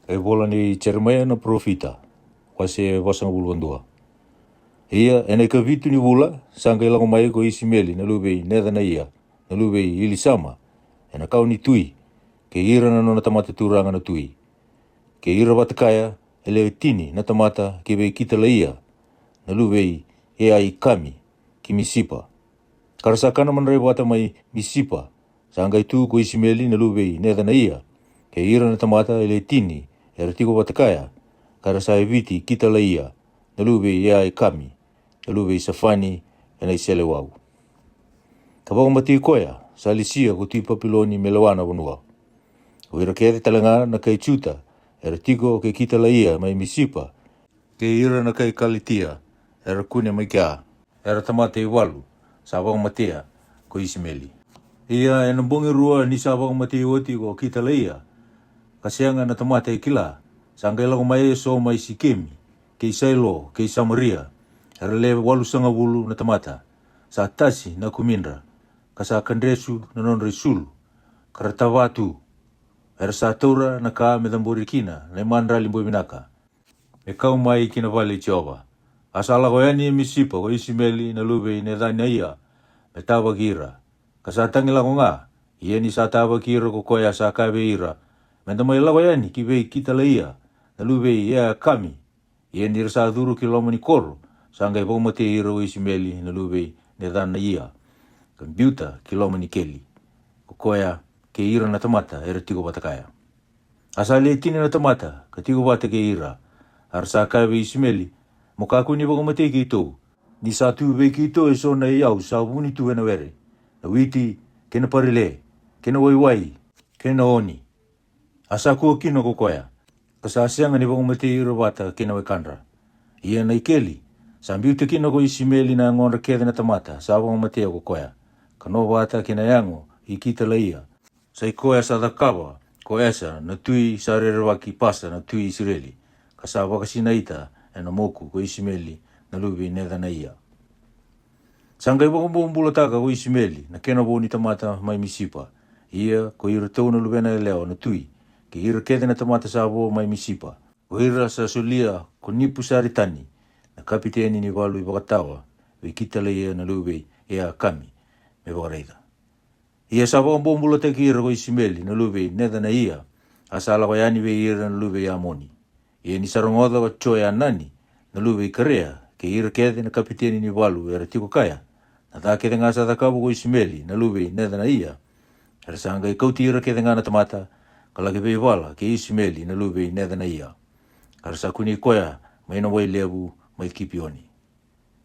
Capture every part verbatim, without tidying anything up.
Ka ivola nei Jeremaia na parofita, wase vasagavulu ka dua. Ia ena ikavitu ni vula sa qai lako mai ko Isimeli na luve i Necanaia, na luve i Ilisama, ena kawa ni tui, kei ira na nona tamata turaga na tui, kei ira vata kaya e lewe tini na tamata ki vei Kitalaia, na luve i Eaikami, ki Misipa. Ka ra sa kana madrai vata mai Misipa, sa qai tu ko Isimeli na luve i Necanaia, kei ira na tamata e lewe tini era tiko vata kaya, ka ra sa yaviti Kitalaia, na luve i Eaikami, na luve i Safani, ena iseleiwau. Ka vakamatei koya sa lesia ko Tui Papiloni me lewa na vanua. O ira kece tale ga na kai Juta era tiko kei Kitalaia mai Misipa, kei ira na kai Kalitia era kune mai kea, era tamata ivalu, sa vakamatea ko Isimeli. Ia ena bogi rua ni sa vakamatei oti ko Kitalaia, ka sega na tamata e kila, sa qai lako mai eso mai Sikemi, kei Sailo, kei Samaria, era le walusagavulu na tamata, sa tasi na kumidra, ka sa kadresu na nodra isulu, ka ra tava tu, era sa taura na ka me cabori kina na imadrali boi vinaka, me kau mai ki na vale i Jiova. A sa lako yani e Misipa ko Isimeli na luve i Necanaia, me tavaki ira. Ka sa tagi lako ga, ia ni sa tavaki ira ko koya sa kaya vei ira, me da mai lako yani ki vei Kitalaia, na luve i Eakami. Ia ni ra sa curu ki loma ni koro, sa qai vakamatei ira ko Isimeli na luve i Necanaia, ka biuta ki loma ni keli, ko koya kei ira na tamata era tiko vata kaya. A sa le tini na tamata ka tiko vata kei ira. A ra sa kaya vei Isimeli, mo kakua ni vakamatei keitou, ni sa tu vei keitou eso na iyau sa vuni tu ena were, na witi, kei na parile, kei na waiwai, kei na oni. A sa kua kina ko koya, ka sa sega ni vakamatei ira vata kei na wekadra. Ia na ikeli, sa biuta kina ko Isimeli na yagodra kece na tamata sa vakamatea ko koya, ka no vata kei na yago i Kitalaia. Sa i koya sa cakava ko Esa na tui sa rerevaki Pasa na tui Isireli, ka sa vakasinaita ena moku ko Isimeli na luve i Necanaia. Sa qai vakabobulataka ko Isimeli na kena vo ni tamata mai Misipa, ia ko iratou na luvena yalewa na tui, kei ira kece na tamata sa vo mai Misipa, ko ira sa solia ko Nipusaritani, na kapiteni ni valu ivakatawa, vei Kitalaia na luve i Eakami, me vakaraica. Ia sa vakabobulataki ira ko Isimeli na luve i Necanaia, a sa lako yani vei ira na luve i Amoni. Ia ni sa rogoca ko Joeanani na luve i Karea, kei ira kece na kapiteni ni valu era tiko kaya, na ca kece ga sa cakava ko Isimeli na luve i Necanaia, era sa qai kauti ira kece ga na tamata, ka laki veivala kei Isimeli na luve i Necanaia. Ka ra sa kunei koya mai na wai levu mai Kipioni.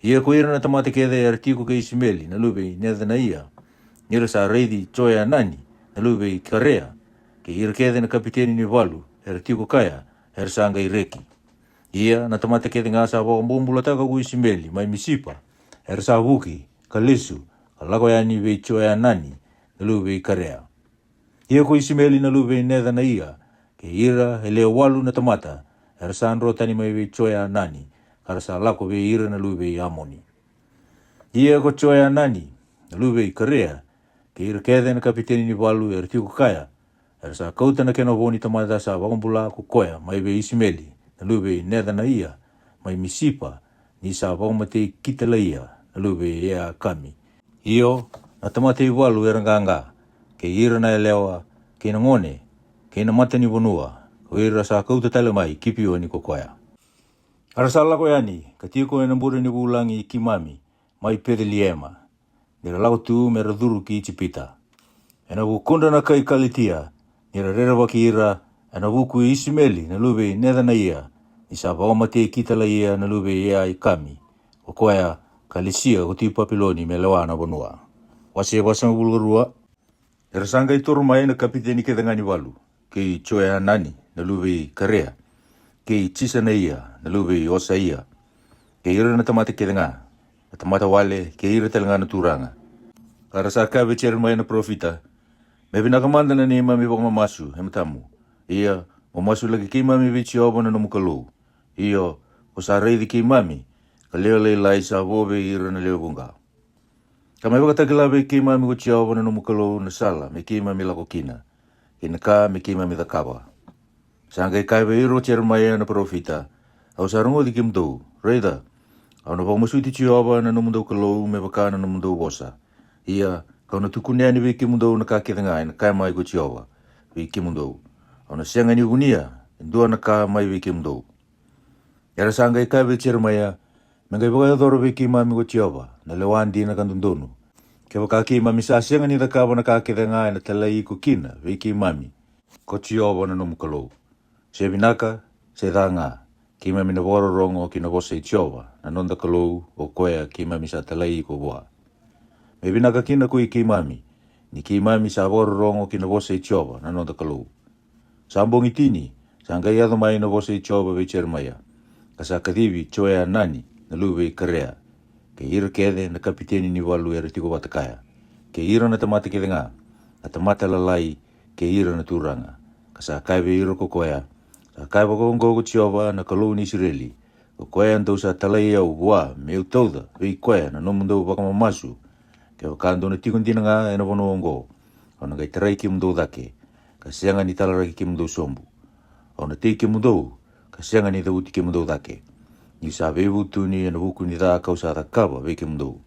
Ia ko ira na tamata kece era tiko kei Isimeli na luve i Necanaia, ni ra sa raici Joeanani na luve i Karea, kei ira kece na kapiteni ni valu era tiko kaya, era sa qai reki. Ia na tamata kece ga sa vakabobulataka ko Isimeli mai Misipa, era sa vuki, ka lesu, ka lako yani vei Joeanani na luve i Karea. Ia ko Isimeli na luve i Necanaia, kei ira e le walu na tamata, era sa dro tani mai vei Joeanani, ka ra sa lako vei ira na luve i Amoni. Ia ko Joeanani na luve i Karea, kei ira kece na kapiteni ni valu era tiko kaya, era sa kauta na kena vo ni tamata sa vakabula ko koya mai vei Isimeli na luve i Necanaia, mai Misipa, ni sa vakamatei Kitalaia na luve i Eakami. Io, na tamata ivalu era qaqa, kei ira na yalewa, kei na gone, kei na matanivanua, ko ira sa kauta tale mai Kipioni ko koya. A ra sa lako yani ka tiko ena bure ni vulagi i keimami, mai Peceliema, ni ra lako tu me ra curu ki Ijipita. Ena vukudra na kai Kalitia, ni ra rerevaki ira, ena vuku i Isimeli na luve i Necanaia, ni sa vakamatei Kitalaia na luve i Eaikami, ko koya ka lesia ko Tui Papiloni me lewa na vanua. Wase vasagavulu ka rua. Era sa qai toro mai na kapiteni kece ga ni valu, kei Joeanani na luve i Karea, kei Jisanaia na luve i Osaia, kei ira na tamata kece ga, na tamata wale, kei ira tale ga na turaga. Ka ra sa kaya vei Jeremaia na parofita, me vinaka mada na neimami vakamamasu e matamu. Ia, mo masulaki keimami vei Jiova na nomu Kalou. Io, ko sa raici keimami, ka lewe lailai sa vo vei ira na lewe vuqa. Ka me vakatakila vei keimami ko Jiova na nomu Kalou na sala me keimami lako kina, kei na ka me keimami cakava. Sa qai kaya vei ira o Jeremaia na parofita, Au sa rogoci kemudou. Raica, au na vakamasuti Jiova na nomudou Kalou me vaka na nomudou vosa. Ia, ka'u na tukuna yani vei kemudou na ka kece ga ena kaya mai ko Jiova vei kemudou. Au na sega ni vunia e dua na ka mai vei kemudou. Era sa qai kaya vei Jeremaia, Me qai vakayacora vei keimami ko Jiova na lewa dina ka dodonu, kevaka keimami sa sega ni cakava na ka kece ga ena talai iko kina vei keimami ko Jiova na nomu Kalou. Se vinaka, se ca ga, keimami na vakarorogo ki na vosa i Jiova na noda Kalou, o koya keimami sa talai iko vua. Me vinaka kina ko i keimami, ni keimami sa vakarorogo ki na vosa i Jiova na noda Kalou. Sa bogi tini, sa qai yaco mai na vosa i Jiova vei Jeremaia, ka sa kacivi Joeanani na luve i Karea, kei ira kece na kapiteni ni valu era tiko vata kaya, kei ira na tamata kece ga, na tamata lalai, kei ira na turaga. Ka sa kaya vei ira ko koya, Sa kaya vakaoqo ko Jiova na Kalou ni Isireli, ko koya dou sa talai au vua me'u tauca vei koya na nomudou vakamamasu, kevaka dou na tiko dina ga ena vanua oqo, au na qai tarai kemudou cake, ka sega ni talaraki kemudou sobu. Au na tei kemudou, ka sega ni cavuti kemudou cake. Ni sa veivutuni ena vuku ni ca ka'u sa cakava vei kemudou.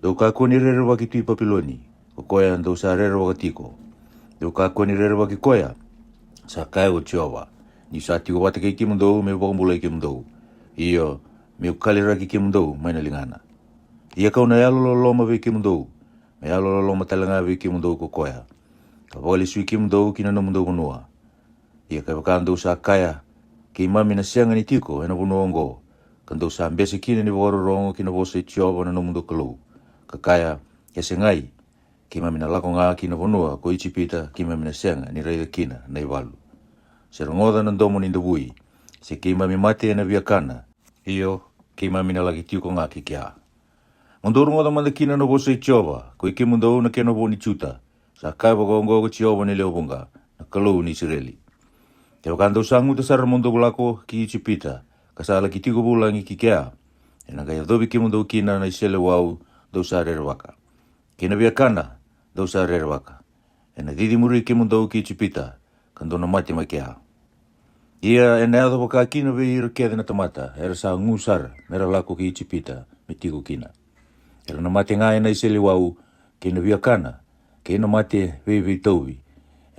Dou kakua ni rerevaki Tui Papiloni, ko koya dou sa rerevaka tiko. Dou kakua ni rerevaki koya, sa kaya ko Jiova, ni sa tiko vata kei kemudou me'u vakabulai kemudou. Io, me'u kaliraki kemudou mai na ligana. Ia ka'u na yalololoma vei kemudou, me yalololoma tale ga vei kemudou ko koya, ka vakalesui kemudou ki na nomudou vanua. Ia kevaka dou sa kaya, Keimami na sega ni tiko ena vanua oqo, ka dou sa bese kina ni vakarorogo ki na vosa i Jiova na nomudou Kalou, ka kaya, E segai, keimami na lako ga ki na vanua ko Ijipita, keimami na sega ni raica kina na ivalu, se rogoca na domo ni davui, se keimami mate ena viakana, io, keimami na laki tiko ga ki kea. Mo dou rogoca mada kina na vosa i Jiova, ko i kemudou na kena vo ni Juta, sa kaya vakaoqo ko Jiova ni lewe vuqa, na Kalou ni Isireli. Kevaka dou sa guta sara mo dou lako ki Ijipita, ka sa laki tiko vulagi ki kea, ena qai yacovi kemudou kina na iseleiwau dou sa rerevaka, kei na viakana dou sa rerevaka. Ena cicimuri kemudou ki Ijipita, ka dou na mate mai kea. Ia ena yaco vaka kina vei ira kece na tamata era sa gu sara me ra lako ki Ijipita me tiko kina. Era na mate ga ena iseleiwau, kei na viakana, kei na mate veiveitauvi.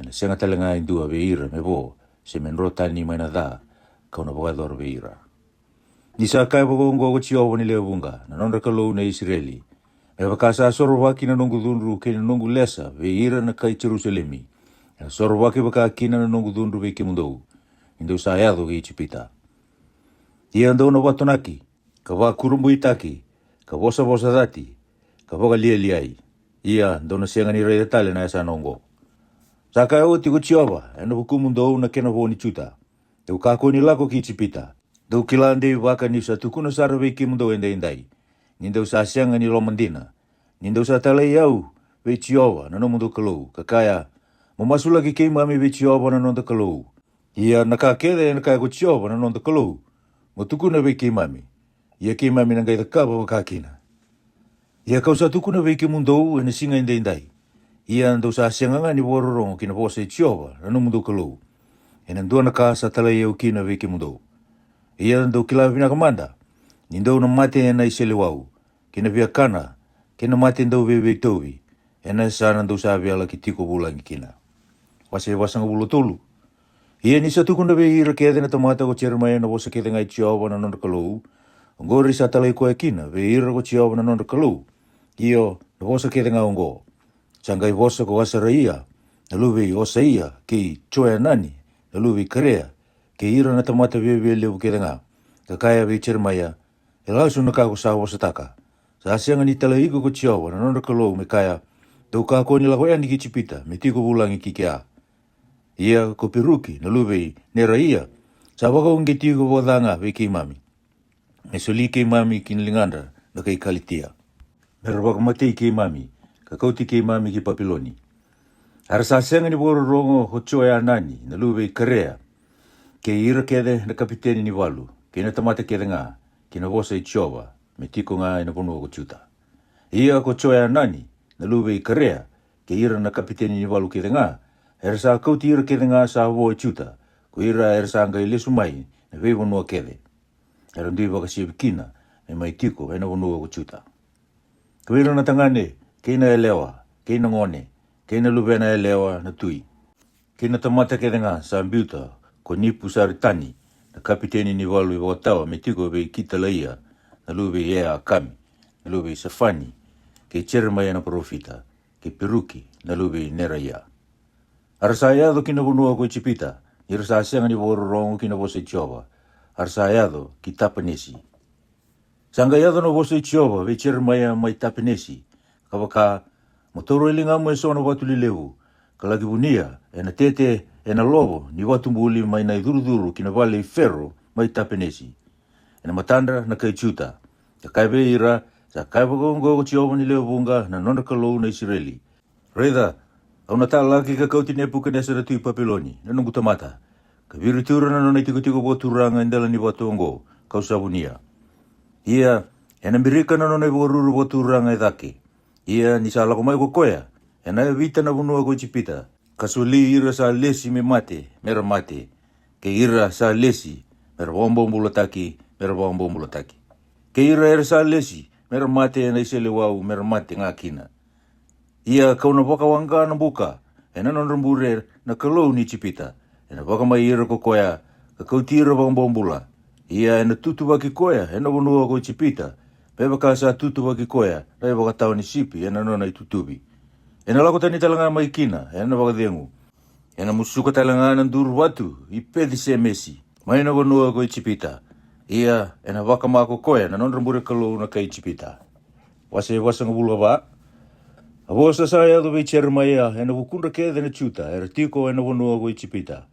Ena sega tale ga e dua vei ira me vo, se me dro tani mai na ca ka'u na vakayacora vei ira. Ni sa kaya vakaoqo ko Jiova ni lewe vuqa, na nodra Kalou na Isireli, me vaka sa sorovaki na noqu cudru kei na noqu lesa vei ira na kai Jerusalemi, ena sorovaki vaka kina na noqu cudru vei kemudou, ni dou sa yaco ki Ijipita. Ia dou na vatonaki, ka vakurabuitaki, ka vosavosa cati, ka vakalialiai. Ia dou na sega ni raica tale na yasana oqo. Sa kaya oti ko Jiova ena vukumudou na kena vo ni Juta, Dou kakua ni lako ki Ijipita. Dou kila dei vaka ni'u sa tukuna sara vei kemudou edaidai, ni dou sa sega ni loma dina, ni dou sa talai au vei Jiova na nomudou Kalou, ka kaya, Mo masulaki keimami vei Jiova na noda Kalou. Ia na ka kece ena kaya ko Jiova na noda Kalou, mo tukuna vei keimami, ia keimami na qai cakava vaka kina. Ia ka'u sa tukuna vei kemudou ena siga edaidai, ia dou sa sega ga ni vakarorogo ki na vosa i Jiova na nomudou Kalou, ena dua na ka sa talai au kina vei kemudou. Ia dou kila vinaka mada, ni dou na mate ena iseleiwau, kei na viakana, kei na mate dauveiveitauvi, ena yasana dou sa via laki tiko vulagi kina. Wase vasagavulu tolu. Ia ni sa tukuna vei ira kece na tamata ko Jeremaia na vosa kece ga i Jiova na nodra Kalou, oqori sa talai koya kina vei ira ko Jiova na nodra Kalou, io, na vosa kece ga oqo. Sa qai vosa ko Asaraia na luve i Osaia, kei Joenani na luve i Karea, kei ira na tamata viavialevu kece ga, ka kaya vei Jeremaia, E lasu na ka ko sa vosataka. Sa sega ni talai iko ko Jiova na nodra Kalou me kaya, Dou kakua ni lako yani ki Ijipita me tiko vulagi ki kea. Ia ko Peruki na luve i Neraia sa vakauqeti iko vakaca ga vei keimami, me soli keimami ki na ligadra na kai Kalitia, me ra vakamatei keimami, ka kauti keimami ki Papiloni. A ra sa sega ni vakarorogo ko Joeanani na luve i Karea, kei ira kece na kapiteni ni valu, kei na tamata kece ga, ki na vosa i Jiova, me tiko ga ena vanua ko Juta. Ia ko Joeanani na luve i Karea, kei ira na kapiteni ni valu kece ga, era sa kauti ira kece ga sa vo e Juta, ko ira era sa qai lesu mai na veivanua kece, era dui vakasevi kina me mai tiko ena vanua ko Juta. Ko ira na tagane, kei na yalewa, kei na gone, kei na luvena yalewa na tui, kei na tamata kece ga sa biuta ko Nipusaritani na kapiteni ni valu ivakatawa me tiko vei Kitalaia na luve i Eakami na luve i Safani, kei Jeremaia na parofita, kei Peruki na luve i Neraia. A ra sa yaco ki na vanua ko Ijipita, ni ra sa sega ni vakarorogo ki na vosa i Jiova, a ra sa yaco ki Tapanesi. Sa qai yaco na vosa i Jiova vei Jeremaia mai Tapanesi, ka vaka, mo taura e ligamu eso na vatu lelevu, ka laki vunia ena tete ena lovo ni vatu buli mai na icurucuru ki na vale i Fero mai Tapanesi, ena matadra na kai Juta, ka kaya vei ira, sa kaya vakaoqo ko Jiova ni lewe vuqa na nodra Kalou na Isireli. Raica, au na talaki ka kauti Nepukanesa na tui Papiloni na noqu tamata, ka viritura na nona itikotiko vakaturaga e dela ni vatu oqo kau sa vunia. Ia, ena birika na nona ivakaruru vakaturaga e cake. Ia ni sa lako mai ko koya, ena yavita na vanua ko Ijipita, ka soli ira sa lesi me mate, me ra mate, kei ira sa lesi me ra vakabobulataki, me ra vakabobulataki, kei ira era sa lesi me ra mate ena iseleiwau, me ra mate ga kina. Ia kau na vakawaqa na buka ena nodra bure na kalou ni Ijipita, ena vakamai ira ko koya, ka kauti ira vakabobula. Ia ena tutuvaki koya ena vanua ko Ijipita, me vaka sa tutuvaki koya na ivakatawa ni sipi ena nona itutuvi. Ena lako tani tale ga mai kina ena vakacegu. Ena musuka tale ga na duru vatu i Peci-semesi mai na vanua ko Ijipita. Ia ena vakama ko koya na nodra bure kalou na kai Ijipita. Wase vasagavulu ka va. A vosa sa yaco vei Jeremaia ena vukudra kece na Juta era tiko ena vanua ko Ijipita,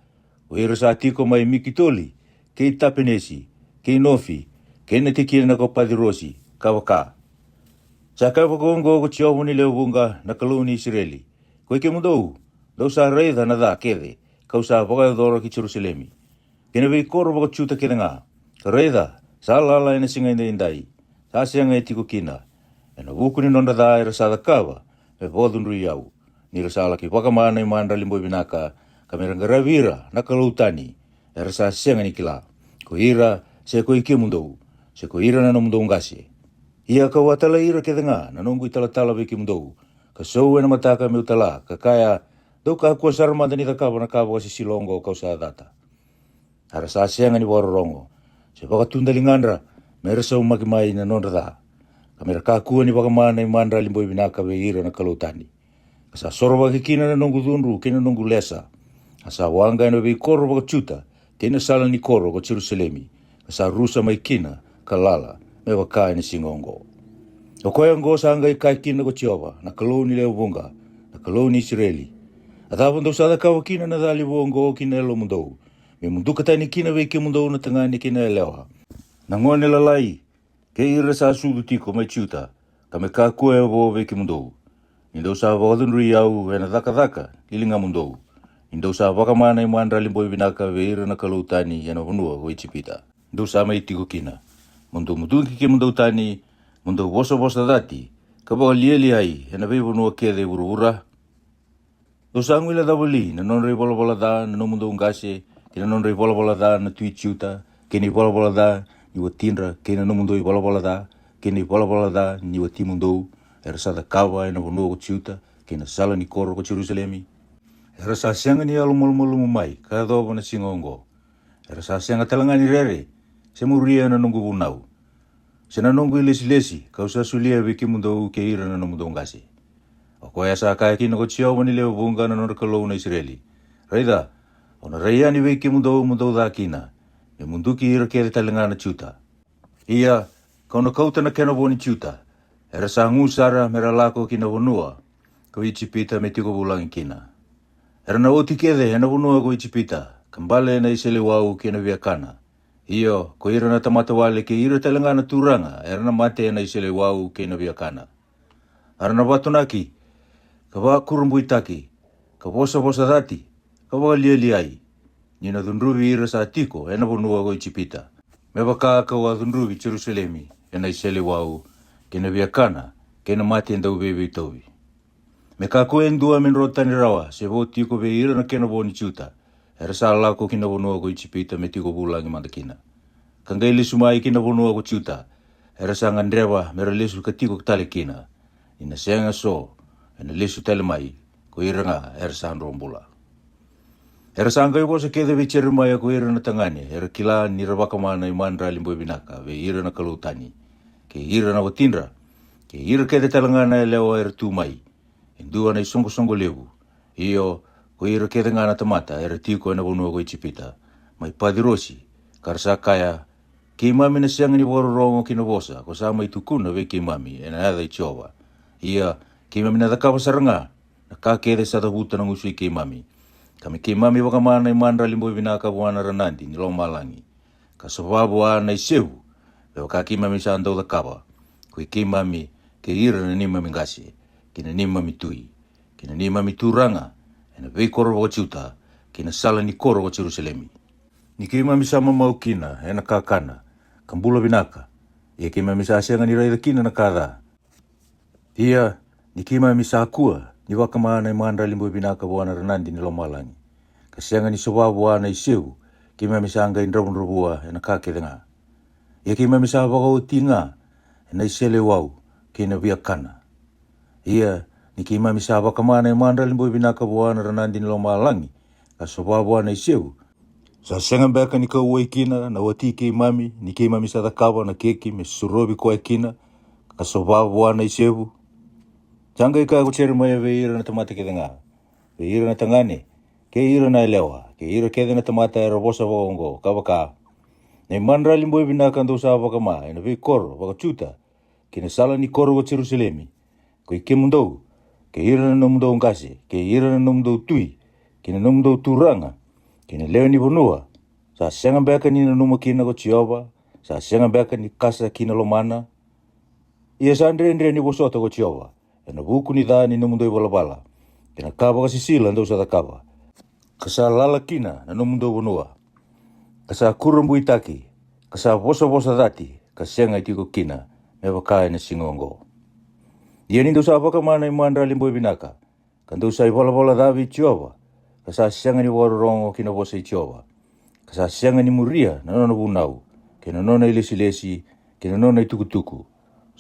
ko ira sa tiko mai Mikitoli, kei Tapenesi, kei Nofi, kei na tikina ko Pacirosi, ka vaka, sa kaya vakaoqo ko Jiova ni lewe vuqa na Kalou ni Isireli, ko i kemudou, dou sa raica na ca kece kau sa vakayacora ki Jerusalemi, kei na veikoro vakaJuta kece ga, ka raica, sa lala ena siga edaidai, sa sega e tiko kina, ena vuku ni nodra ca era sa cakava me vakacudrui au, ni ra sa laki vakama na imadrali boi vinaka, ka me ra qaravi ira na kalou tani, era sa sega ni kila, ko ira, se ko i kemudou, se ko ira na nomudou qase. Ia kau a talai ira kece ga na noqu italatala vei kemudou, ka sou ena mataka me'u tala, ka kaya, dou kakua sara mada ni cakava na ka vakasisila oqo kau sa cata. A ra sa sega ni vakarorogo, se vakatudaligadra, me ra saumaki mai na nodra ca, ka me ra kakua ni vakama na imadrali boi vinaka vei ira na kalou tani, ka sa sorovaki kina na noqu cudru kei na noqu lesa, a sa waqa ena veikoro vakaJuta, kei na sala ni koro ko Jerusalemi, ka sa rusa mai kina, ka lala, me vaka ena siga oqo. O koya oqo sa qai kaya kina ko Jiova, na Kalou ni lewe vuqa, na Kalou ni Isireli, a cava dou sa cakava kina na ca levu oqo ki na yalomudou, me muduka tani kina vei kemudou na tagane kei na yalewa, na gone lalai, kei ira sa sucu tiko mai Juta, ka me kakua e vo vei kemudou, ni dou sa vakacudrui au ena cakacaka ni ligamudou, ni dou sa vakama na imadrali boi vinaka vei ira na kalou tani ena vanua ko Ijipita, dou sa mai tiko kina, mo dou muduki kemudou tani, mo dou vosavosa cati, ka vakalialiai ena veivanua kece e vuravura? Dou sa guilecava li na nodra ivalavala ca na nomudou qase, kei na nodra ivalavala ca na tui Juta, kei na ivalavala ca ni watidra, kei na nomudou ivalavala ca, kei na ivalavala ca ni watimudou, era sa cakava ena vanua ko Juta, kei na sala ni koro ko Jerusalemi? Era sa sega ni yalomalumalumu mai ka yacova na siga oqo. Era sa sega tale ga ni rere, se muria na noqu vunau, se na noqu ilesilesi kau sa solia vei kemudou kei ira na nomudou qase. O koya sa kaya kina ko Jiova ni lewe vuqa na nodra Kalou na Isireli, raica, au na rai yani vei kemudou mo dou ca kina, me muduki ira kece tale ga na Juta. Ia, kau na kauta na kena vo ni Juta, era sa gu sara me ra lako ki na vanua ko Ijipita me tiko vulagi kina. Era na oti kece ena vanua ko Ijipita, ka bale ena iseleiwau kei na viakana. Io, ko ira na tamata wale kei ira tale ga na turaga era na mate ena iseleiwau kei na viakana. A ra na vatunaki, ka vakurabuitaki, ka vosavosa cati, ka vakalialiai, ni na cudruvi ira sa tiko ena vanua ko Ijipita, me vaka kau a cudruvi Jerusalemi ena iseleiwau kei na viakana kei na mate dauveiveitauvi. Me kakua e dua me dro tani rawa se vo tiko vei ira na kena vo ni Juta, era sa lako ki na vanua ko Ijipita me tiko vulagi mada kina, ka qai lesu mai ki na vanua ko Juta, era sa gadreva me ra lesu ka tiko tale kina, ni na sega so e na lesu tale mai ko ira ga era sa dro bula. Era sa qai vosa kece vei Jeremaia ko ira na tagane era kila ni ra vakama na imadrali boi vinaka vei ira na kalou tani, kei ira na watidra, kei ira kece tale ga na yalewa era tu mai, e dua na isoqosoqo levu, io, ko ira kece ga na tamata era tiko e na vanua ko Ijipita, mai Pacirosi, ka ra sa kaya, Keimami na sega ni vakarorogo ki na vosa ko sa mai tukuna vei keimami e na yaca i Jiova. Ia, keimami na cakava sara ga na ka kece sa cavuta na gusu i keimami, ka me keimami vakama na imadrali boi vinaka vua na ranadi ni lomalagi, ka sova vua na isevu, me vaka keimami sa dau cakava, ko i keimami, kei ira na neimami qase, kei na neimami tui, kei na neimami turaga, e na veikoro vakaJuta, kei na sala ni koro ko Jerusalemi. Ni keimami sa mamau kina e na kakana, ka bula vinaka, ia keimami sa sega ni raica kina na ka ca. Ia, ni keimami sa kua ni vakama na imadrali boi vinaka vua na ranadi ni lomalagi, ka sega ni sova vua na isevu, keimami sa qai dravudravua e na ka kece ga. Ia keimami sa vakaoti ga e na iseleiwau kei na viakana. Ia, ni keimami sa vakama na imadrali boi vinaka vua na ranadi ni lomalagi, ka sova vua na isevu, sa sega beka ni kauwai kina na wati keimami, ni keimami sa cakava na keki me sorovi koya kina, ka sova vua na isevu? Sa qai kaya ko Jeremaia vei ira na tamata kece ga, vei ira na tagane, kei ira na yalewa, kei ira kece na tamata era vosa vakaoqo, ka vaka, Na imadrali boi vinaka dou sa vakama e na veikoro vakaJuta, kei na sala ni koro ko Jerusalemi, ko i kemudou, kei ira na nomudou qase, kei ira na nomudou tui, kei na nomudou turaga, kei na lewe ni vanua, sa sega beka ni nanuma kina ko Jiova, sa sega beka ni kasa ki na lomana? Ia sa dredre ni vosota ko Jiova e na vuku ni ca ni nomudou ivalavala, kei na ka vakasisila dou sa cakava, ka sa lala kina na nomudou vanua, ka sa kurabuitaki, ka sa vosavosa cati, ka sega e tiko kina, me vaka e na siga oqo. Ia ni dou sa vakama na imadrali boi vinaka, ka dou sa ivalavala ca vei Jiova, ka sa sega ni vakarorogo ki na vosa i Jiova, ka sa sega ni muria na nona vunau, kei na nona ilesilesi, kei na nona itukutuku,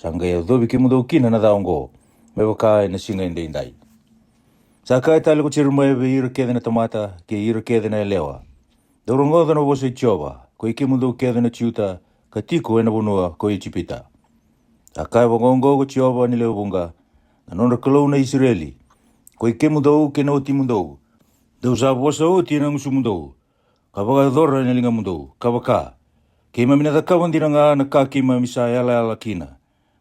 sa qai yacovi kemudou kina na ca oqo, me vaka e na siga edaidai. Sa kaya tale ko Jeremaia vei ira kece na tamata, kei ira kece na yalewa, Dou rogoca na vosa i Jiova, ko i kemudou kece na Juta, ka tiko e na vanua ko Ijipita. Sa kaya vakaoqo ko Jiova ni lewe vuqa, na nodra Kalou na Isireli, ko i kemudou kei na watimudou, dou sa vosa oti e na gusumudou, ka vakayacora e na ligamudou, ka vaka, Keimami na cakava dina ga na ka keimami sa yalayala kina,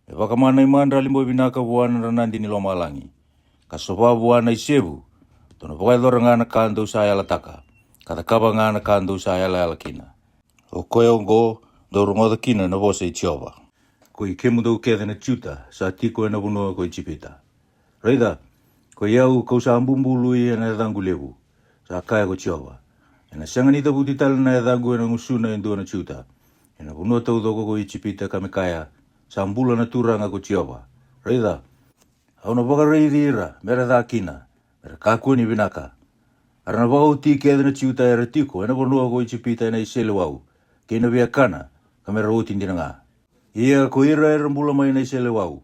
me vakama na imadrali boi vinaka vua na ranadi ni lomalagi, ka sova vua na isevu, dou na vakayacora ga na ka dou sa yalataka, ka cakava ga na ka dou sa yalayala kina. O koya oqo, dou rogoca kina na vosa i Jiova, ko i kemudou kece na Juta sa tiko e na vanua ko Ijipita. Raica, ko i au ka'u sa bubului e na yacaqu levu, sa kaya ko Jiova. E na sega ni cavuti tale na yacaqu e na gusuna e dua na Juta e na vanua taucoko ko Ijipita, ka me kaya, Sa bula na Turaga ko Jiova. Raica, au na vakaraici ira me ra ca kina, me ra kakua ni vinaka. A ra na vakaoti kece na Juta era tiko e na vanua ko Ijipita e na iseleiwau kei na viakana, ka me ra oti dina ga. Ia ko ira era bula mai na iseleiwau,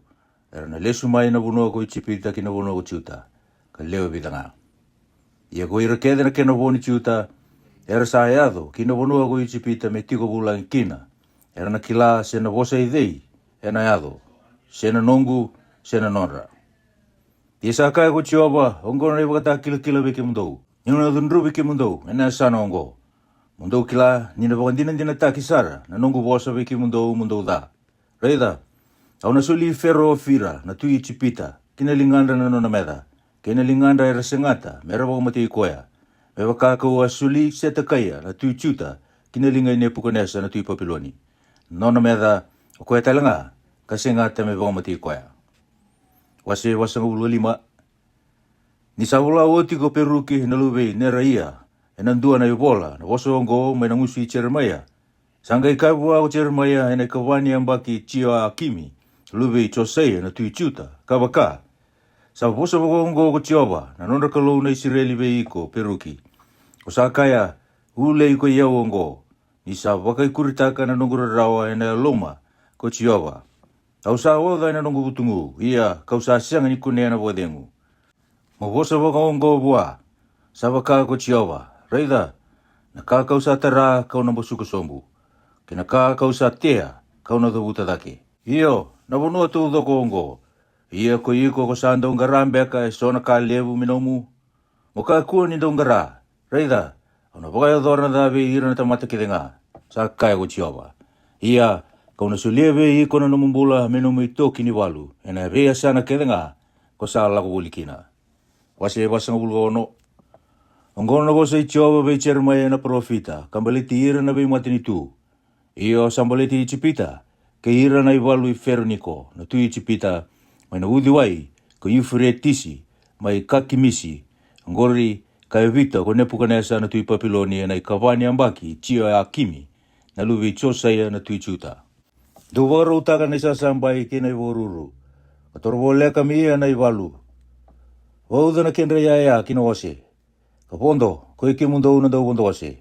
era na lesu mai na vanua ko Ijipita ki na vanua ko Juta, ka lewe vica ga. Ia ko ira kece na kena vo ni Juta era sa yaco ki na vanua ko Ijipita me tiko vulagi kina, era na kila se na vosa i cei e na yaco, se na noqu, se na nodra. Ia sa kaya ko Jiova, oqo na ivakatakilakila vei kemudou, ni'u na cudruvi kemudou e na yasana oqo, mo dou kila ni na vakadinadinataki sara na noqu vosa vei kemudou mo dou ca. Raica, au na soli Fero Ofira na tui Ijipita ki na ligadra na nona meca, kei na ligadra era segata me ra vakamatei koya, me vaka ka'u a soli Setekaia na tui Juta ki na liga i Nepukanesa na tui Papiloni, na nona meca, o koya tale ga ka segata me vakamatei koya. Wase vasagavulu ka lima. Ni sa vola oti ko Peruki na luve i Neraia e na dua na ivola na vosa oqo mai na gusu i Jeremaia, sa qai kaya vua ko Jeremaia e na ikava ni yabaki i Jioakimi, luve i Josaia na tui Juta, ka vaka, Sa vosa vakaoqo ko Jiova na nodra Kalou na Isireli vei iko, Peruki, Ko sa kaya, Ulei koi au oqo, ni sa vakaikuritaka na noqu rarawa ena yaluma ko Jiova. Au sa oca ena noqu vutugu, ia kau sa sega ni kunea na vakacegu. Mo vosa vakaoqo vua, Sa vaka ko Jiova, Raica, na ka kau sa tara kau na basuka sobu, kei na ka kau sa tea kau na cavuta cake. Io, na vanua taucoko oqo, ia ko iko ko sa dau qara beka e so na ka levu me nomu? Mo kakua ni dau qara. Raica, au na vakayacora na ca vei ira na tamata kece ga, sa kaya ko Jiova. Ia, kau na solia vei iko na nomu bula me nomu itoki ni valu ena veiyasana kece ga ko sa lako voli kina. Wase vasagavulu ka ono. Oqo na vosa i Jiova vei Jeremaia na parofita, ka baleti ira na veimatanitu. Io, sa baleti Ijipita, kei ira na ivalu i Fero Niko na tui Ijipita, mai na uciwai ko Iuferetisi, mai Kakimisi, oqori ka yavita ko Nepukanesa na tui Papiloni ena ikava ni yabaki i Jioiakimi na luve i Josaia na tui Juta. Dou vakarautaka na isasabai kei na ivakaruru, ka toro voleka me ia na ivalu. Vauca na kedra iyaya ki na ose, ka vodo, koi kemudou na dauvodo ose,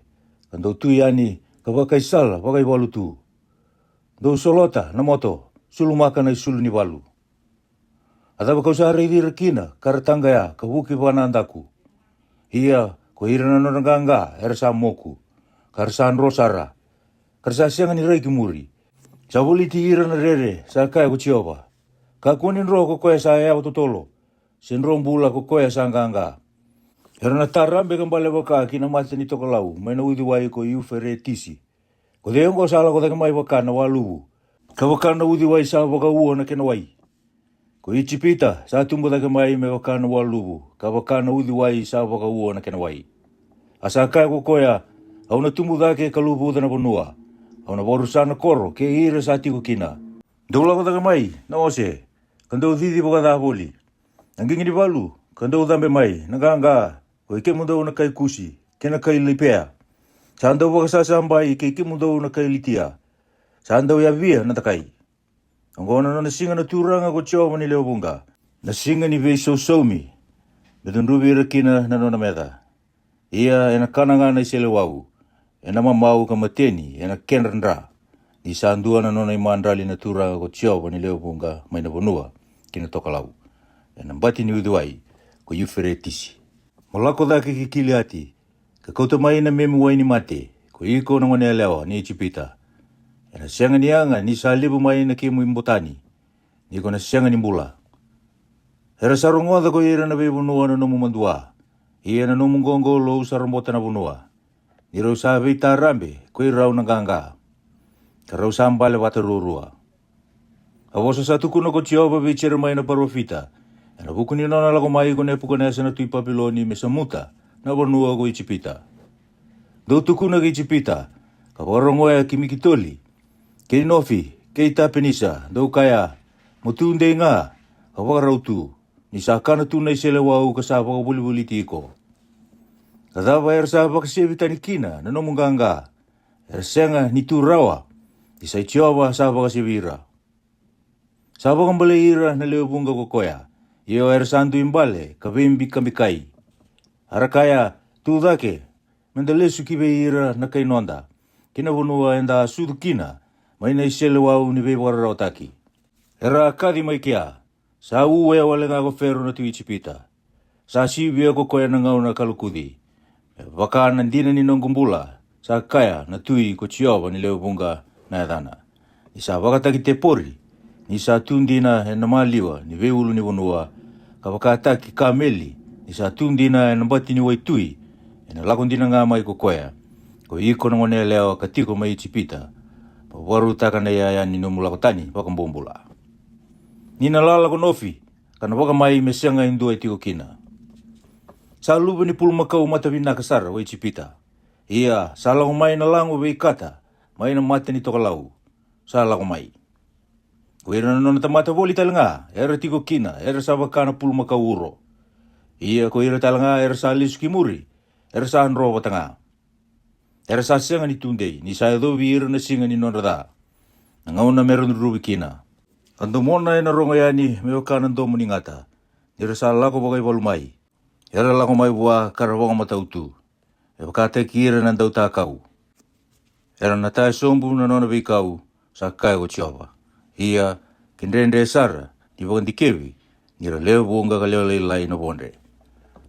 ka dou tu yani ka vakaisala vakaivalu tu. Dou solota na moto, sulumaka na isulu ni valu. A cava kau sa raici ira kina ka ra taqaya ka vuki vakanadaku? Ia, ko ira na nodra qaqa era sa moku, ka ra sa dro sara, ka ra sa sega ni rai ki muri. Sa voliti ira na rere, sa kaya ko Jiova. Kakua ni dro ko koya sa yawa totolo, se dro bula ko koya sa qaqa. Era na tarabe ka bale vaka ki na mata ni tokalau mai na uciwai ko Iuferetisi. Ko cei oqo sa lako cake mai vaka na waluvu, ka vaka na uciwai sa vakaua na kena wai? Ko Ijipita sa tubu cake mai me vaka na waluvu, ka vaka na uciwai sa vakaua na kena wai. A sa kaya ko koya, Au na tubu cake ka luvuca na vanua, au na vakarusa na koro kei ira sa tiko kina. Dou lako cake mai na ose, ka dou cici vakaca voli, na qiqi ni valu, ka dou cabe mai na qaqa, koi kemudou na kai Kusi kei na kai Lipea. Sa dau vakasasabai kei kemudou na kai Litia, sa dau yavia na dakai. Oqo na nona siga na Turaga ko Jiova ni lewe vuqa, na siga ni veisausaumi, me cudruvi ira kina na nona meca. Ia ena kana ga na iseleiwau, ena mamau ka mateni ena kedra dra, ni sa dua na nona imadrali na Turaga ko Jiova ni lewe vuqa mai na vanua ki na tokalau, ena bati ni uciwai ko Iuferetisi. Mo lako cake ki Kiliati, ka kauta mai na memu wainimate, ko iko na goneyalewa ni Ijipita. Ena sega ni yaga ni sa levu mai na kemu ibotani, ni ko na sega ni bula. Era sa rogoca ko ira na veivanua na nomu madua, ia na nomu qoqolou sa robota na vanua. Ni rau sa veitarabe ko irau na qaqa, ka rau sa bale vata ruarua. A vosa sa tukuna ko Jiova vei Jeremaia na parofita, ena vuku ni nona lako mai ko Nepukanesa na tui Papiloni me samuta na vanua ko Ijipita. Dou tukuna ki Ijipita, ka vakarogoya ki Mikitoli, kei Nofi, kei Tapenisa, dou kaya, Mo tu dei ga, ka vakarau tu, ni sa kana tu na iseleiwau ka sa vakavolivoliti iko. A cava era sa vakasevi tani kina na nomu qaqa? Era sega ni tu rawa, ni sa i Jiova sa vakasevi ira. Sa vakabalei ira na lewe vuqa ko koya, io era sa dui bale ka veibikabikai. A ra kaya, Tu cake, me da lesu ki vei ira na kai noda, ki na vanua eda a sucu kina mai na iseleiwau ni veivakararawataki. Era a kaci mai kea, sa uwe wale ga ko Fero na tui Ijipita. Sa sivia ko koya na gauna ka lokuci, me vaka na dina ni noqu bula, sa kaya na tui ko Jiova ni lewe vuqa na yacana. Ni sa vakataki Tepori, ni sa tu dina ena maliwa ni veiulu ni vanua, ka vakataki Kameli, ni sa tu dina ena bati ni waitui, ena lako dina ga mai ko koya, ko iko na goneyalewa ka tiko mai Ijipita, mo vakarautaka na iyaya ni nomu lako tani vakabobula. Ni na lala ko Nofi, ka na vakamai me sega e dua e tiko kina. Sa luve ni pulumakau matavinaka sara o Ijipita. Ia sa lako mai na lago veikata mai na mata ni tokalau, sa lako mai. Ko ira na nona tamata voli tale ga era tiko kina, era sa vaka na pulumakau uro. Ia ko ira tale ga era sa lesu ki muri, era sa dro vata ga. Era sa sega ni tu dei, ni sa yacovi ira na siga ni nodra ca, na gauna me ra druvi kina. A domona ena rogo yani me vaka na domo ni gata, ni ra sa lako vakaivalu mai. Era lako mai vua ka ra vakamatau tu. e vakataki ira na dautakau. Era na taya sobu na nona veikau, sa kaya ko Jiova. Ia, ke dredre sara ni vakadikevi, ni ra lewe vuqa ka lewe lailai na vodre.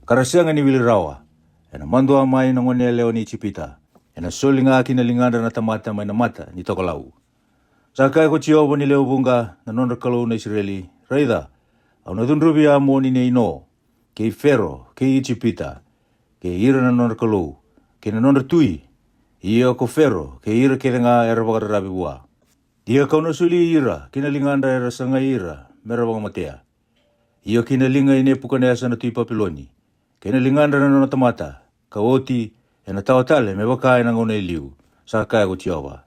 Ka ra sega ni wili rawa, ena madua mai na gone yalewa ni Ijipita, ena soli ga ki na ligadra na tamata mai na mata ni tokalau. Sa kaya ko Jiova ni lewe vuqa na nodra Kalou na Isireli, raica, au na cudruvi Amoni nei No, kei Fero, kei Ijipita, kei ira na nodra kalou, kei na nodra tui, ia ko Fero, kei ira kece ga era vakararavi vua. Ia kau na soli ira ki na ligadra era sagai ira me ra vakamatea. Io ki na liga i Nepukanesa na tui Papiloni, kei na ligadra na nona tamata, ka oti ena tawa tale me vaka ena gauna e liu, sa kaya ko Jiova.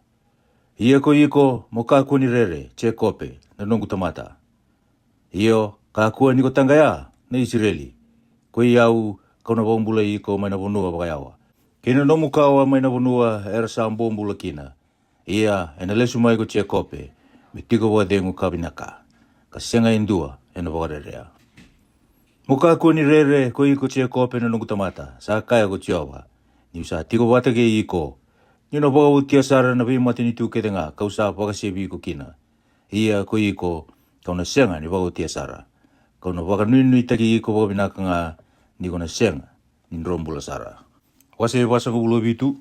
Ia ko iko mo kakua ni rere, Jekope, na noqu tamata. Io, kakua ni ko taqaya, na Isireli. Ko i au, kau na vakabulai iko mai na vanua vakayawa, kei na nomu kawa mai na vanua era sa bobula kina. Ia ena lesu mai ko Jekope, me tiko vakacegu ka vinaka, ka sega e dua ena vakarerea. Mo kakua ni rere ko iko Jekope na noqu tamata, sa kaya ko Jiova, niu sa tiko vata kei iko. Niu na vakaotia sara na veimatanitu kece ga kau sa vakasevi iko kina. Ia ko iko, kau na sega ni vakaotia sara. Kau na vakanuinuitaki iko vakavinaka ga, ni ko na sega ni dro bula sara. Wase vasagavulu vitu.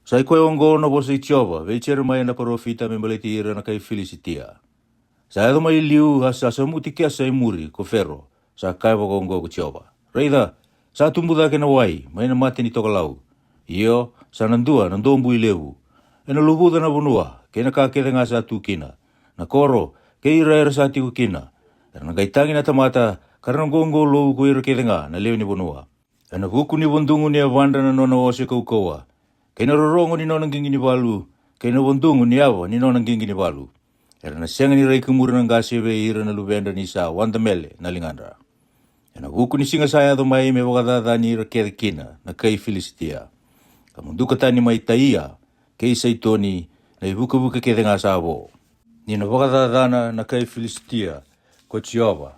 Sa i koya oqo na vosa i Jiova vei Jeremaia na parofita me baleti ira na kai Filisitia. Sa yaco mai liu a sa samuti kesa e muri ko Fero, sa kaya vakaoqo ko Jiova. Raica, sa tubu cake na wai mai na mata ni tokalau. Io, sa na dua na dobu i levu. Ena luvuca na vanua, kei na ka kece ga sa tu kina. Na koro, kei ira era sa tiko kina. Era na qai tagi na tamata, ka ra na qoqolou ko ira kece ga na lewe ni vanua. Ena vuku ni vadugu ni yavadra na nona ose kaukauwa, kei na rorogo ni nona qiqi ni valu, kei na vadugu ni yava ni nona qiqi ni valu. Era na sega ni rai ki muri na qase vei ira na luvedra ni sa wada mele na ligadra. Ena vuku ni siga sa yaco mai me vakacacani ira kece kina na kai Filisitia, ka muduka tani mai Taia, kei Saitoni, na ivukevuke kece ga sa vo. Ni na vakacacana na kai Filisitia, ko Jiova,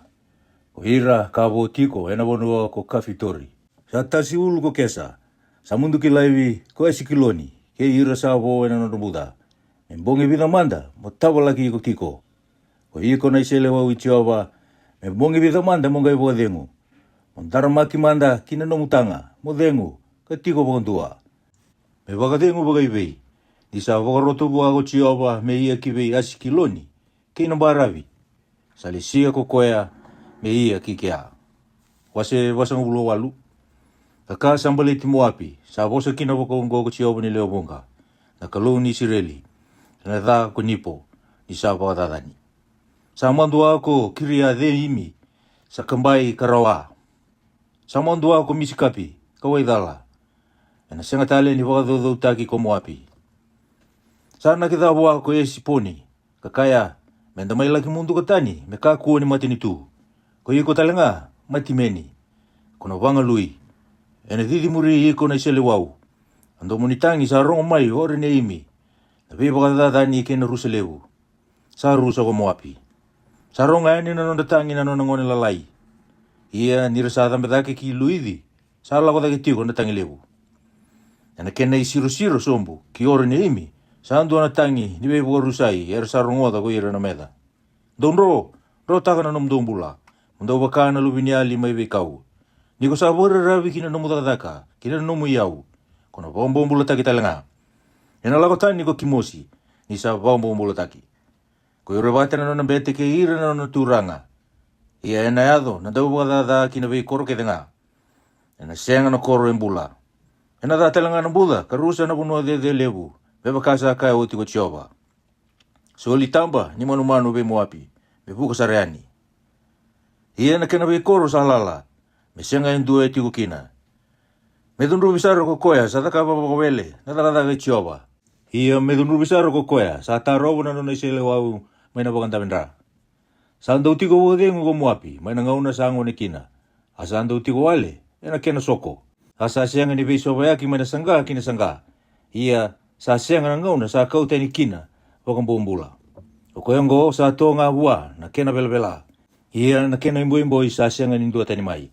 ko ira ka vo tiko ena vanua ko Kafitori. Sa tasi ulu ko Kesa, sa muduki laivi ko Esikiloni, kei ira sa vo ena nodra buca. Me bogi vica mada mo tavalaki iko tiko, ko iko na iseleiwau i Jiova? Me bogi vica mada mo qai vakacegu? Mo daramaki mada ki na nomu taga, mo cegu, ka tiko vakadua. Me vakacegu vakaivei? Ni sa vakaroto vua ko Jiova me ia ki vei Asikiloni, kei na baravi. Sa lesia ko koya me ia ki kea. Wase vasagavulu walu. Ka ka sa baleti Moapi, sa vosa kina vakaoqo ko Jiova ni lewe vuqa, na Kalou ni Isireli, ena ca ko Nipo, ni sa vakacacani. Sa madua ko Kiriaceimi, sa kabai ka rawa. Sa madua ko Misikapi, ka waicala. Ena sega tale ni vakacaucautaki ko Moapi. Sa naki ca vua ko Esiponi, ka kaya, me da mai laki muduka tani me kakua ni matanitu. Ko iko tale ga, Matimeni, ko na vagalui. Ena cicimuri iko na iseleiwau. A domo ni tagi sa rogo mai Oroneimi, na veivakacacani kei na rusa levu. Sa rusa ko Moapi. Sa rogo yani na nodra tagi na nona gone lalai. Ia ni ra sa cabe cake ki Luici, sa lako cake tiko na tagi levu. Ena kena isirosiro sobu ki Oroneimi, sa dua na tagi ni veivakarusai era sa rogoca ko ira na meca. Dou dro, drotaka na nomudou bula, mo dou vaka na luveniyali mai veikau. Ni ko sa vakararavi ki na nomu cakacaka, ki na nomu iyau, ko na vakabobulataki tale ga. Ena lako tani ko Kimosi, ni sa vakabobulataki. Ko Iorevata na nona bete kei ira na nona turaga. Ia ena yaco na dauvakacaca ki na veikoro kece ga. Ena sega na koro e bula. Ena ca tale ga na buca ka rusa na vanua cecelevu, me vaka sa kaya oti ko Jiova. Soli taba ni manumanu vei Moapi, me vuka sara yani. Ia na kena veikoro sa lala, me sega e dua e tiko kina. Me cudruvi sara ko koya sa cakava vakawele na cakacaka i Jiova. Ia me cudruvi sara ko koya sa tarova na nona iseleiwau mai na vakadavedra. Sa dau tiko vakacegu ko Moapi mai na gauna sa gone kina, a sa dau tiko wale ena kena soko. A sa sega ni veisovayaki mai na saqa ki na saqa. Ia sa sega na gauna sa kau tani kina vakabobula. O koya oqo sa to ga vua na kena velavela. Ia na kena iboiboi sa sega ni dua tani mai.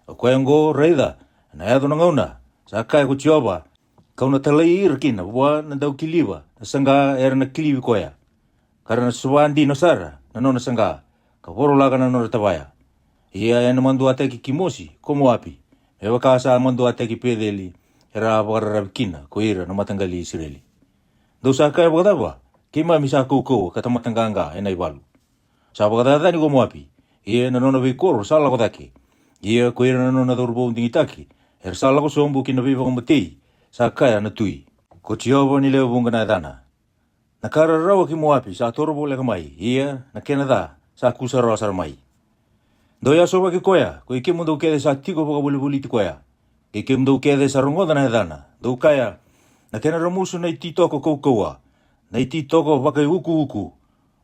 O koya oqo, raica, ena yaco na gauna, Sa kaya ko Jiova, kau na talai ira kina vua na daukiliva na saqa era na kilivi koya, ka ra na sova dina sara na nona saqa, ka vorolaka na nona tavaya. Ia ena maduataki Kimosi ko Moapi, me vaka sa maduataki Peceli, era a vakararavi kina ko ira na mataqali i Isireli. Dou sa kaya vakacava, keimami sa kaukauwa ka tamata qaqa ena ivalu? Sa vakacacani ko Moapi, ia na nona veikoro sa lako cake. Ia ko ira na nona cauravou digitaki era sa lako sobu ki na veivakamatei, sa kaya na tui. Ko Jiova ni lewe vuqa na yacana. Na ka rarawa ki Moapi sa toro voleka mai, ia na kena ca sa kusarawa sara mai. Dou yasovaki koya, ko i kemudou kece sa tiko vakavolivoliti koya, kei kemudou kece sa rogoca na yacana, dou kaya, na kena ramusu na ititoko kaukauwa, na ititoko vakaiukuuku.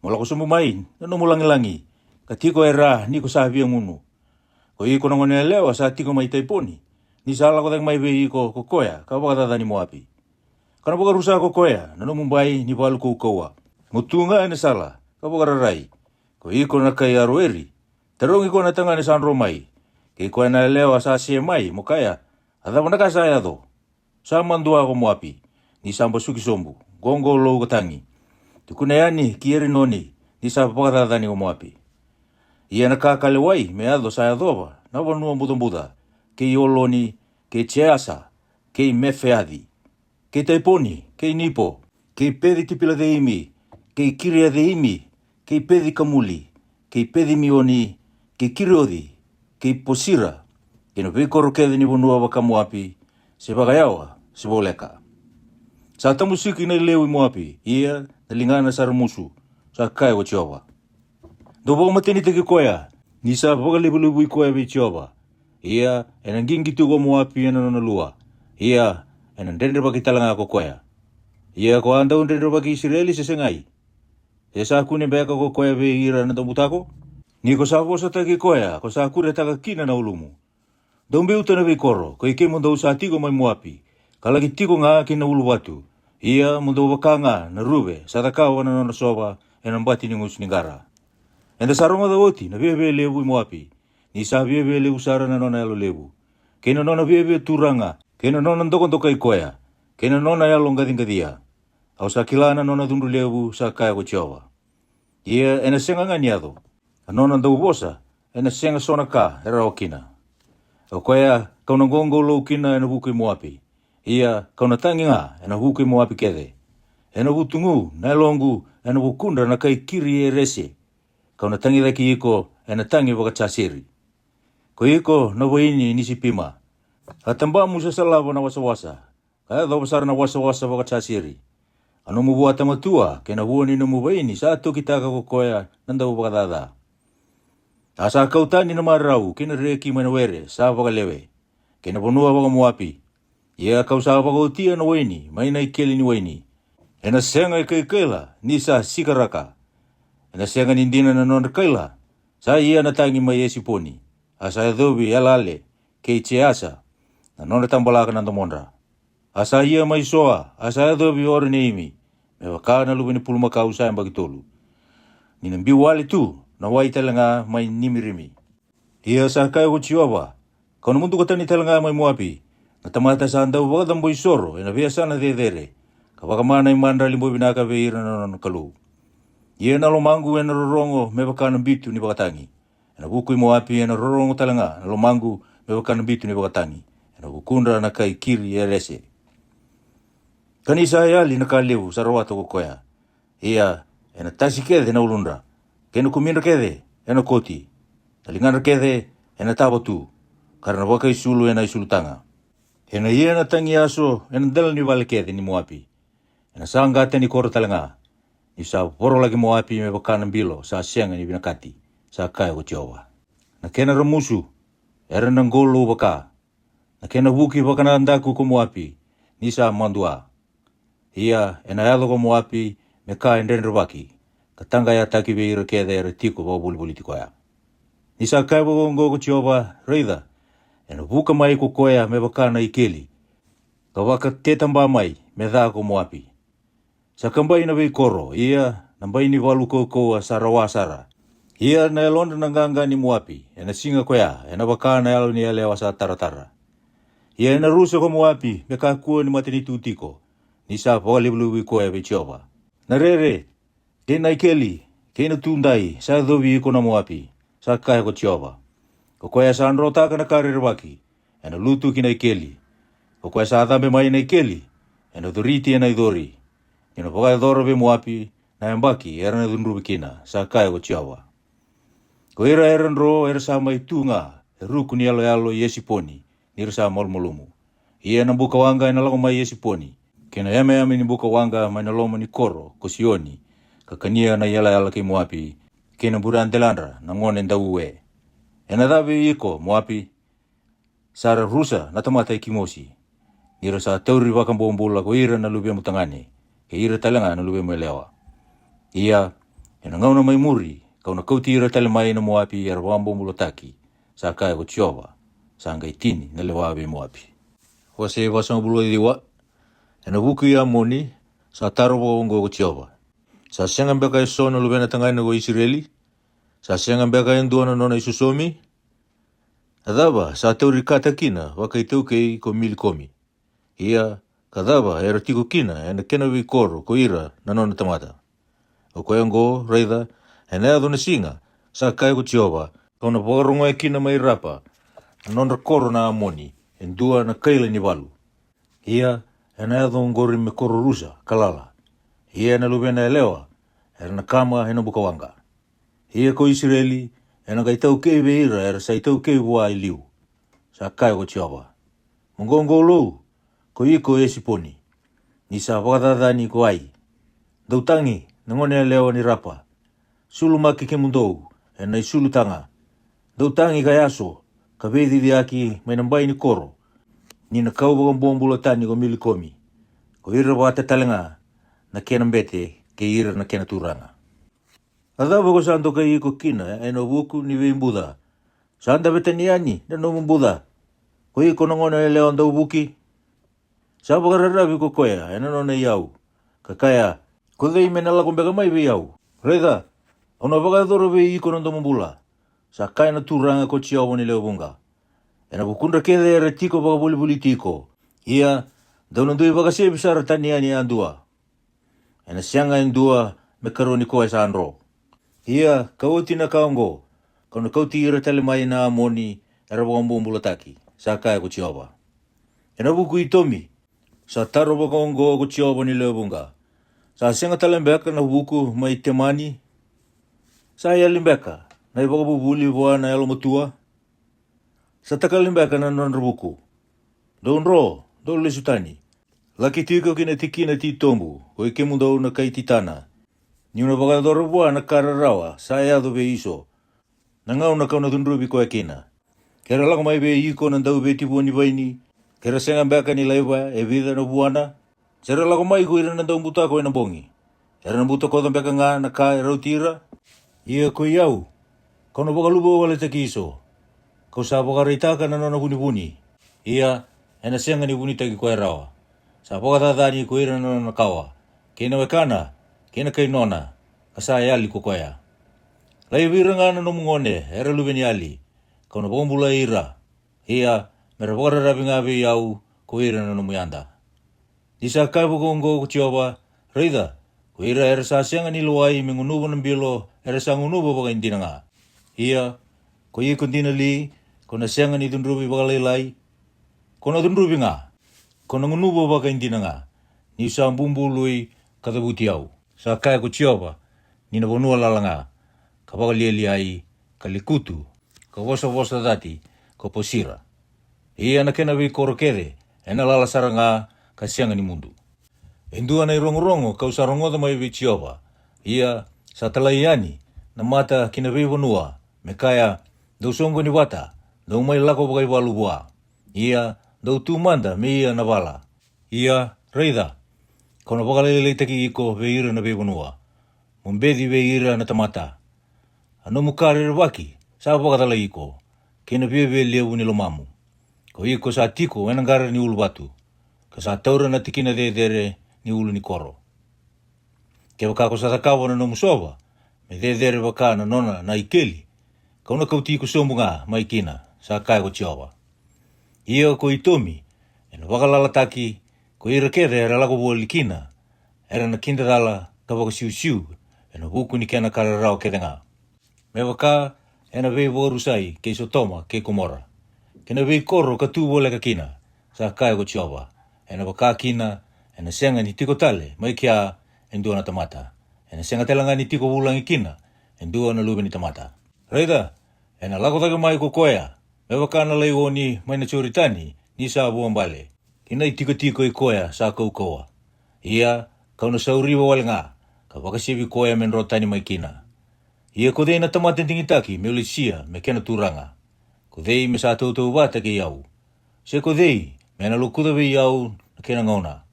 Mo lako sobu mai na nomu lagilagi, ka tiko e ra ni ko sa via gunu. Ko iko na goneyalewa sa tiko mai Taiponi, ni sa lako cake mai vei iko ko koya ka vakacacani Moapi, ka na vakarusa ko koya na nomu bai ni valu kaukauwa. Mo tu ga ena sala ka vakararai, ko iko na kai Aroeri, tarogi koya na tagane sa dro mai, kei koya na yalewa sa se mai, mo kaya, a cava na ka sa yaco? Sa madua ko Moapi, ni sa basuki sobu, qoqolou ka tagi. Tukuna yani ki Erinoni, ni sa vakacacani ko Moapi. Ia na ka ka lewai me yaco sa yacova na vanua bucabuca, kei Oloni, kei Jeasa, kei Mefeaci, kei Taiponi, kei Nipo, kei Peci-tipilaceimi, kei Kiriaceimi, kei Peci-kamuli, kei Peci-mioni, kei Kirioci, kei Posira, kei na veikoro kece ni vanua vaka-Moapi, se vakayawa se voleka. Sa tamusiki na ilevu i Moapi, ia na ligana sa ramusu, sa kaya ko Jiova. Dou vakamatenitaki koya, ni sa vakalevulevui koya vei Jiova. Ia ena qiqi tu ko Moapi ena nona lua, ia ena dredrevaki tale ga ko koya. Ia ko a dau dredrevaki Isireli se segai? E sa kune beka ko koya vei ira na daubutako? Ni ko sa vosataki koya ko sa kuretaka kina na ulumu. Dou biuta na veikoro, ko i kemudou sa tiko mai Moapi, ka laki tiko ga ki na uluvatu. Ia mo dou vaka ga na ruve sa cakava na nona sova ena bati ni gusu ni qara. Eda sa rogoca oti na viavia levu i Moapi, ni sa viavia levu sara na nona yalo levu, kei na nona viavia turaga, kei na nona dokadokai koya, kei na nona yalo qaciqacia. Au sa kila na nona cudru levu, sa kaya ko Jiova. Ia ena sega ga ni yaco. A nona dauvosa ena sega so na ka e rawa kina. O koya kau na qoqolou kina ena vuku i Moapi. Ia kau na tagi ga ena vuku i Moapi kece. Ena vutugu na yaloqu ena vukudra na kai Kiri-erese. Kau na tagicaki iko ena tagi vaka-Jaseri. Ko iko na vaini ni Sipima, a tabamu sa salava na wasawasa, ka yacova sara na wasawasa vaka-Jaseri. A nomu vuata matua kei na vua ni nomu vaini sa tokitaka ko koya na dauvakacaca. A sa kau tani na marau kei na reki mai na were sa vakalewe, kei na vanua vaka-Moapi. Ia kau sa vakaotia na waini mai na ikeli ni waini. Ena sega e kaikaila ni sa sikaraka. Ena sega ni dina na nodra kaila. Sa ia na tagi mai Esiponi, a sa yacovi Eleale, kei Jeasa, na nodra tabalaka na domodra. A sa ia mai Soa, a sa yacovi Oroneimi, me vaka na luve ni pulumakau sa yabaki tolu, ni na biu wale tu na wai tale ga mai Nimirimi. Ia sa kaya ko Jiova, kau na muduka tani tale ga mai Moapi na tamata sa dau vakacaboi soro ena veiyasana cecere, ka vakama na imadrali boi vinaka vei ira na nona Kalou. Ia na lomaqu ena rorogo me vaka na bitu ni vakatagi. Ena vuku i Moapi ena rorogo tale ga na lomaqu me vaka na bitu ni vakatagi, ena vukudra na kai Kiri-erese. Ka ni sa yali na ka levu sa rawata ko koya. Ia ena tasi kece na uludra, kei na kumidra kece ena koti. Na ligadra kece ena tava tu, ka ra na vakaisulu ena isulu taga. Ena ia na tagi yaso ena dela ni vale kece ni Moapi. Ena saqata ni koro tale ga. Ni sa vorolaki Moapi me vaka na bilo sa sega ni vinakati, sa kaya ko Jiova. Na kena ramusu era na qolou vaka. Na kena vuki vakanadaku ko Moapi, ni sa madua. Ia ena yaco ko Moapi me ka e dredrevaki, ka taqayataki vei ira kece era tiko vakavolivoliti koya. Ni sa kaya vakaoqo ko Jiova, raica, ena vuka mai ko koya me vaka na ikeli, ka vakatetaba mai me ca ko Moapi. Sa kabai na veikoro, ia na bai ni valu kaukauwa sa rawa sara. Ia na yalodra na qaqa ni Moapi ena siga koya ena vaka na yalo ni yalewa sa taratara. Ia ena rusa ko Moapi me kakua ni matanitu tiko, ni sa vakalevulevui koya vei Jiova. Na rere, kei na ikeli, kei na tudai sa yacovi iko na Moapi, sa kaya ko Jiova. Ko koya sa drotaka na ka rerevaki, ena lutu ki na ikeli. Ko koya sa cabe mai na ikeli, ena coriti ena icori. Ni na vakayacora vei Moapi na yabaki era na cudruvi kina, sa kaya ko Jiova. Ko ira era dro era sa mai tu ga e ruku ni yaloyalo i Esiponi, ni ra sa malumalumu. Ia na buka waqa ena lako mai Esiponi, kei na yameyame ni buka waqa mai na loma ni koro ko Sioni, ka kania na iyalayala kei Moapi, kei na buradeladra na gone dauwe. Ena cava vei iko, Moapi? Sa ra rusa na tamata i Kimosi, ni ra sa tauri vakabobula ko ira na luvemu tagane, kei ira tale ga na luvemu yalewa. Ia, ena gauna mai muri, ka'u na kauti ira tale mai na Moapi era vakabobulataki, sa kaya ko Jiova, sa qai tini na lewa vei Moapi. Wase vasagavulu ka ciwa. Ena vuku i Amoni, sa taro vakaoqo ko Jiova. Sa sega beka eso na luvena tagane ko Isireli? Sa sega beka e dua na nona isosomi? A cava sa tauri kata kina vakaitaukei ko Milikomi? Ia, ka cava era tiko kina ena kena veikoro ko ira na nona tamata? O koya oqo, raica, ena yaco na siga, sa kaya ko Jiova, ka'u na vakarogoya kina mai Rapa na nodra koro na Amoni, e dua na kaila ni valu. Ia, ena yaco oqori me koro rusa ka lala. Ia na luvena yalewa era na kama ena buka waqa. Ia ko Isireli ena qai taukei vei ira era sa itaukei vua e liu, sa kaya ko Jiova. Mo qoqolou, ko iko Esiponi, ni sa vakacacani ko Ai. Dou tagi, na gone yalewa ni Rapa. Sulumaki kemudou ena isulu taga. Dou tagi ka yaso, ka veiciciyaki mai na bai ni koro, ni na kau vakabobula tani ko Milikomi, ko ira vata tale ga na kena bete kei ira na kena turaga. A cava ko sa dokai iko kina ena vuku ni veibuca? Sa dave tani yani na nomu buca, ko iko na gone yalewa dauvuki? Sa vakararavi ko koya ena nona iyau, ka kaya, ko cei me na lako beka mai vei au? Raica, au na vakayacora vei iko na domobula, sa kaya na Turaga ko Jiova ni lewe vuqa. Ena vukudra kece era tiko vakavolivoliti iko. Ia, dou na dui vakasevi sara tani yani yadua. Ena sega e dua me karoni koya sa dro. Ia, ka oti na ka oqo, ka'u na kauti ira tale mai na Amoni era vakabobulataki, sa kaya ko Jiova. Ena vuku i Itomi, sa taro vakaoqo ko Jiova ni lewe vuqa. Sa sega tale beka na vuku mai Temani? Sa yali beka na ivakavuvuli vua na yalomatua? Sa takali beka na nodra vuku. Dou dro, dou lesu tani. Laki tiko ki na tikina titobu, ko i kemudou na kai Titana. Ni'u na vakayacora vua na ka rarawa sa yaco vei Iso, na gauna ka'u na cudruvi koya kina. Ke ra lako mai vei iko na dauvetivua ni vaini, ke ra sega beka ni laiva e vica na vuana? Se ra lako mai ko ira na daubutako ena bogi, era na butakoca beka ga na ka e rauti ira? Ia ko i au, ka'u na vakaluvawaletaki Iso, ka'u sa vakaraitaka na nona vunivuni. Ia, ena sega ni vunitaki koya rawa. Sa vakacacani ko ira na nona kawa, kei na wekana, kei na kai nona, ka sa yali ko koya. Laivi ira ga na nomu gone era luveniyali, ka'u na vakabulai ira. Ia, me ra vakararavi ga vei au ko ira na nomu yada. Ni sa kaya vakaoqo ko Jiova, raica, ko ira era sa sega ni lewai me gunuva na bilo era sa gunuva vakaidina ga. Ia, ko iko Dinali, ko na sega ni cudruvi vakalailai, ko na cudruvi ga, ko na gunuva vakaidina ga, ni'u sa bubului ka cavuti au, sa kaya ko Jiova ni na vanua lala ga, ka vakalialiai, ka lekutu, ka vosavosa cati ko Pasira. Ia na kena veikoro kece ena lala sara ga ka sega ni mudu. E dua na irogorogo ka'u sa rogoca mai vei Jiova. Ia, sa talai yani na mata ki na veivanua, me kaya, dou soqoni vata, dou mai lako vakaivalu vua. Ia, dou tu mada me ia na vala. Ia, raica, ka'u na vakalailaitaki iko vei ira na veivanua, mo beci vei ira na tamata. A nomu ka rerevaki sa vakacalai iko, kei na viavialevu ni lomamu. Ko iko sa tiko ena qara ni uluvatu, ka sa taura na tikina cecere ni ulu ni koro. Kevaka ko sa cakava na nomu sova me cecere vaka na nona na ikeli, ka'u na kauti iko sobu ga mai kina, sa kaya ko Jiova. Ia ko Itomi, ena vakalalataki, ko ira kece era lako voli kina era na kidacala ka vakasiusiu ena vuku ni kena ka rarawa kece ga. Me vaka ena veivakarusai kei Sotoma kei Komora, kei na veikoro ka tu voleka kina, sa kaya ko Jiova, ena vaka kina ena sega ni tiko tale mai kea e dua na tamata, ena sega tale ga ni tiko vulagi kina e dua na luve ni tamata. Raica, ena lako cake mai ko koya me vaka na laioni mai na Joritani ni sa vuabale, ki na itikotiko i koya sa kaukauwa. Ia ka'u na sauriva wale ga, ka vakasevi koya me dro tani mai kina. Ia ko cei na tamata digitaki me'u lesia me kena turaga? Ko cei me sa tautauvata kei au? Se ko cei me na lokuca vei au na kena gauna?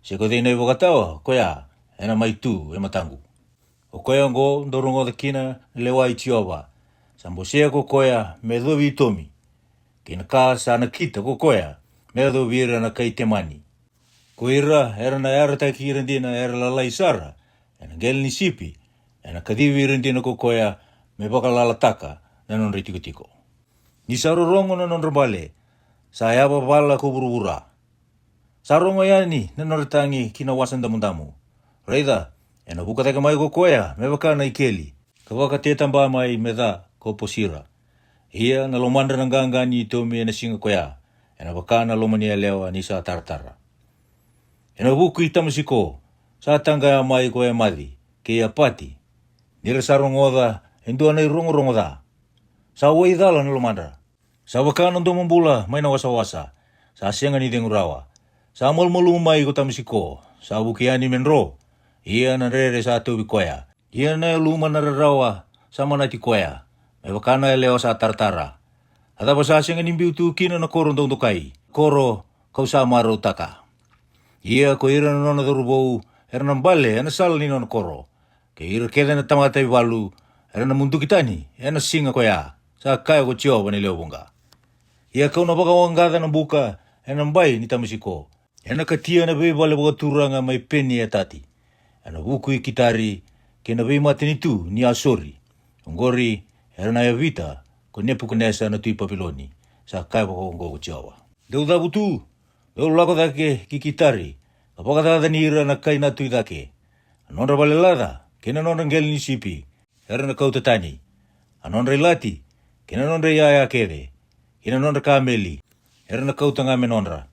Se ko cei na ivakatawa koya ena mai tu e mataqu? O koya oqo dou rogoca kina na lewa i Jiova, sa bosea ko koya me yacovi Itomi, kei na ka sa nakita ko koya me yacovi ira na kai Temani. Ko ira era na yarataki ira dina era lalai sara ena qele ni sipi, ena kacivi ira dina ko koya me vakalalataka na nodra itikotiko. Ni sa rorogo na nodra bale, sa yavavala ko vuravura. Sa rogo yani na nodra tagi ki na Wasa Damudamu. Raica, ena vuka cake mai ko koya me vaka na ikeli, ka vakatetaba mai me ca ko Posira. Ia na lomadra na qaqa ni Itomi ena siga koya, ena vaka na loma ni yalewa ni sa taratara. Ena vuku i Tamasiko sa taqaya mai ko Emaci kei Apati, ni ra sa rogoca e dua na irogorogo ca. Sa waicala na lomadra. Sa vaka na domobula mai na wasawasa, sa sega ni cegu rawa. Sa malumalumu mai ko Tamasiko, sa vuki yani me dro. Ia na rere sa tauvi koya, ia na yaluma na rarawa sa manati koya, me vaka na yalewa sa taratara. A cava sa sega ni biu tu kina na koro daudokai, koro ka'u sa marautaka? Ia ko ira na nona cauravou era na bale ena sala ni nona koro, kei ira kece na tamata i valu era na muduki tani ena siga koya, sa kaya ko Jiova ni lewe vuqa. Ia ka'u na vakawaqaca na buka ena bai ni Tamasiko, ena katia na veivale vakaturaga mai Peni-atati, ena vuku i Kitari, kei na veimatanitu ni Asori. Oqori era na yavita ko Nepukanesa na tui Papiloni, sa kaya vakaoqo ko Jiova. Dou cavutu, dou lako cake ki Kitari, ka vakacacani ira na kai na tui cake. A nodra valelaca kei na nodra qele ni sipi era na kauta tani. A nodra ilati kei na nodra iyaya kece, kei na nodra kameli, era na kauta ga me nodra.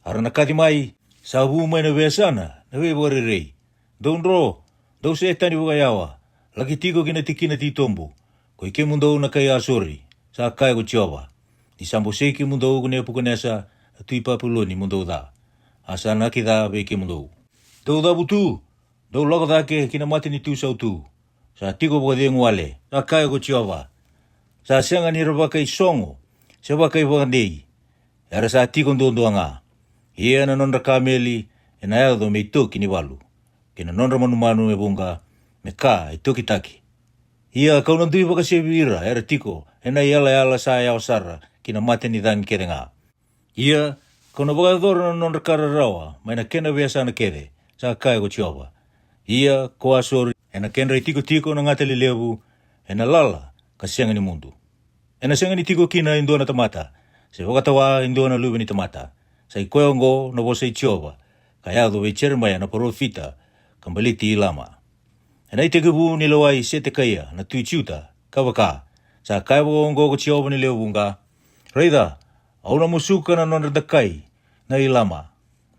A ra na kaci mai, sa vu mai na veiyasana na veivakarerei. Dou dro, dou se tani vakayawa, laki tiko ki na tikina titobu, ko i kemudou na kai Asori, sa kaya ko Jiova. Ni sa bosei kemudou ko Nepukanesa na tui Papiloni mo dou ca, a sa na ki ca vei kemudou. Dou cavutu, dou lako cake ki na matanitu sautu, sa tiko vakacegu wale, sa kaya ko Jiova. Sa sega ni ra vakaisogo se vakaivakadei, era sa tiko duadua ga. Ia na nodra kameli ena yaco me itoki ni valu, kei na nodra manumanu e vuqa me ka e tokitaki. Ia ka'u na dui vakasevi ira era tiko ena iyalayala sa yawa sara ki na mata ni cagi kece ga. Ia ka'u na vakayacora na nodra ka rarawa mai na kena veiyasana kece, sa kaya ko Jiova. Ia ko Asori ena kedra itikotiko na gata lelevu, ena lala ka sega ni mudu. Ena sega ni tiko kina e dua na tamata, se vakatawa e dua na luve ni tamata. Sa i koya oqo na vosa i Jiova ka yaco vei Jeremaia na parofita, ka baleti Ilama. Ena itekivu ni lewa i Setekaia na tui Juta, ka vaka, sa kaya vakaoqo ko Jiova ni lewe vuqa. Raica, au na musuka na nodra dakai na Ilama,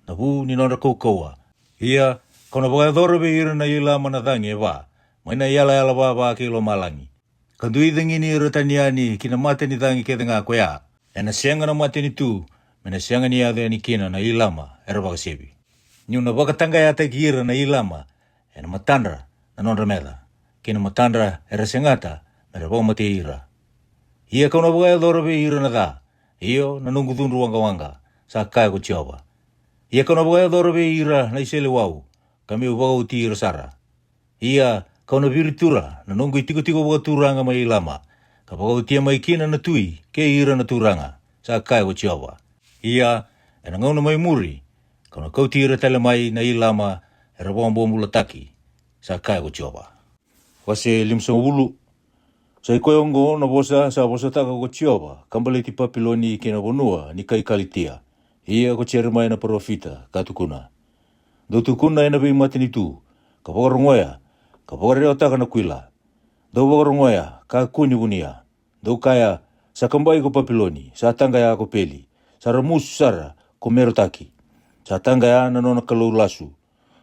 na vu ni nodra kaukauwa. Ia ka'u na vakayacora vei ira na Ilama na cagi e va mai na iyalayala vava kei lomalagi, ka dui cagini ira tani yani ki na mata ni cagi kece ga koya. Ena sega na matanitu me na sega ni yaco yani kina na Ilama era vakasevi. Ni'u na vakataqayataki ira na Ilama ena matadra na nodra meca, kei na matadra era segata me ra vakamatei ira. Ia ka'u na vakayacora vei ira na ca, io na noqu cudru waqawaqa, sa kaya ko Jiova. Ia ka'u na vakayacora vei ira na iseleiwau, ka me'u vakaoti ira sara. Ia ka'u na viritura na noqu itikotiko vakaturaga mai Ilama, ka vakaotia mai kina na tui kei ira na turaga, sa kaya ko Jiova. Ia ena gauna mai muri, ka'u na kauti ira tale mai na Ilama era vakabobulataki, sa kaya ko Jiova. Wase limasagavulu. Sa i koya oqo na vosa sa vosataka ko Jiova ka baleti Papiloni kei na vanua ni kai Kalitia. Ia ko Jeremaia na parofita ka tukuna: Dou tukuna e na veimatanitu, ka vakarogoya, ka vakarewataka na kuila. Dou vakarogoya, kakua ni vunia. Dou kaya: Sa kabai ko Papiloni, sa taqaya ko Peli, sa ramusu sara ko Merotaki, sa taqaya na nona kalou lasu,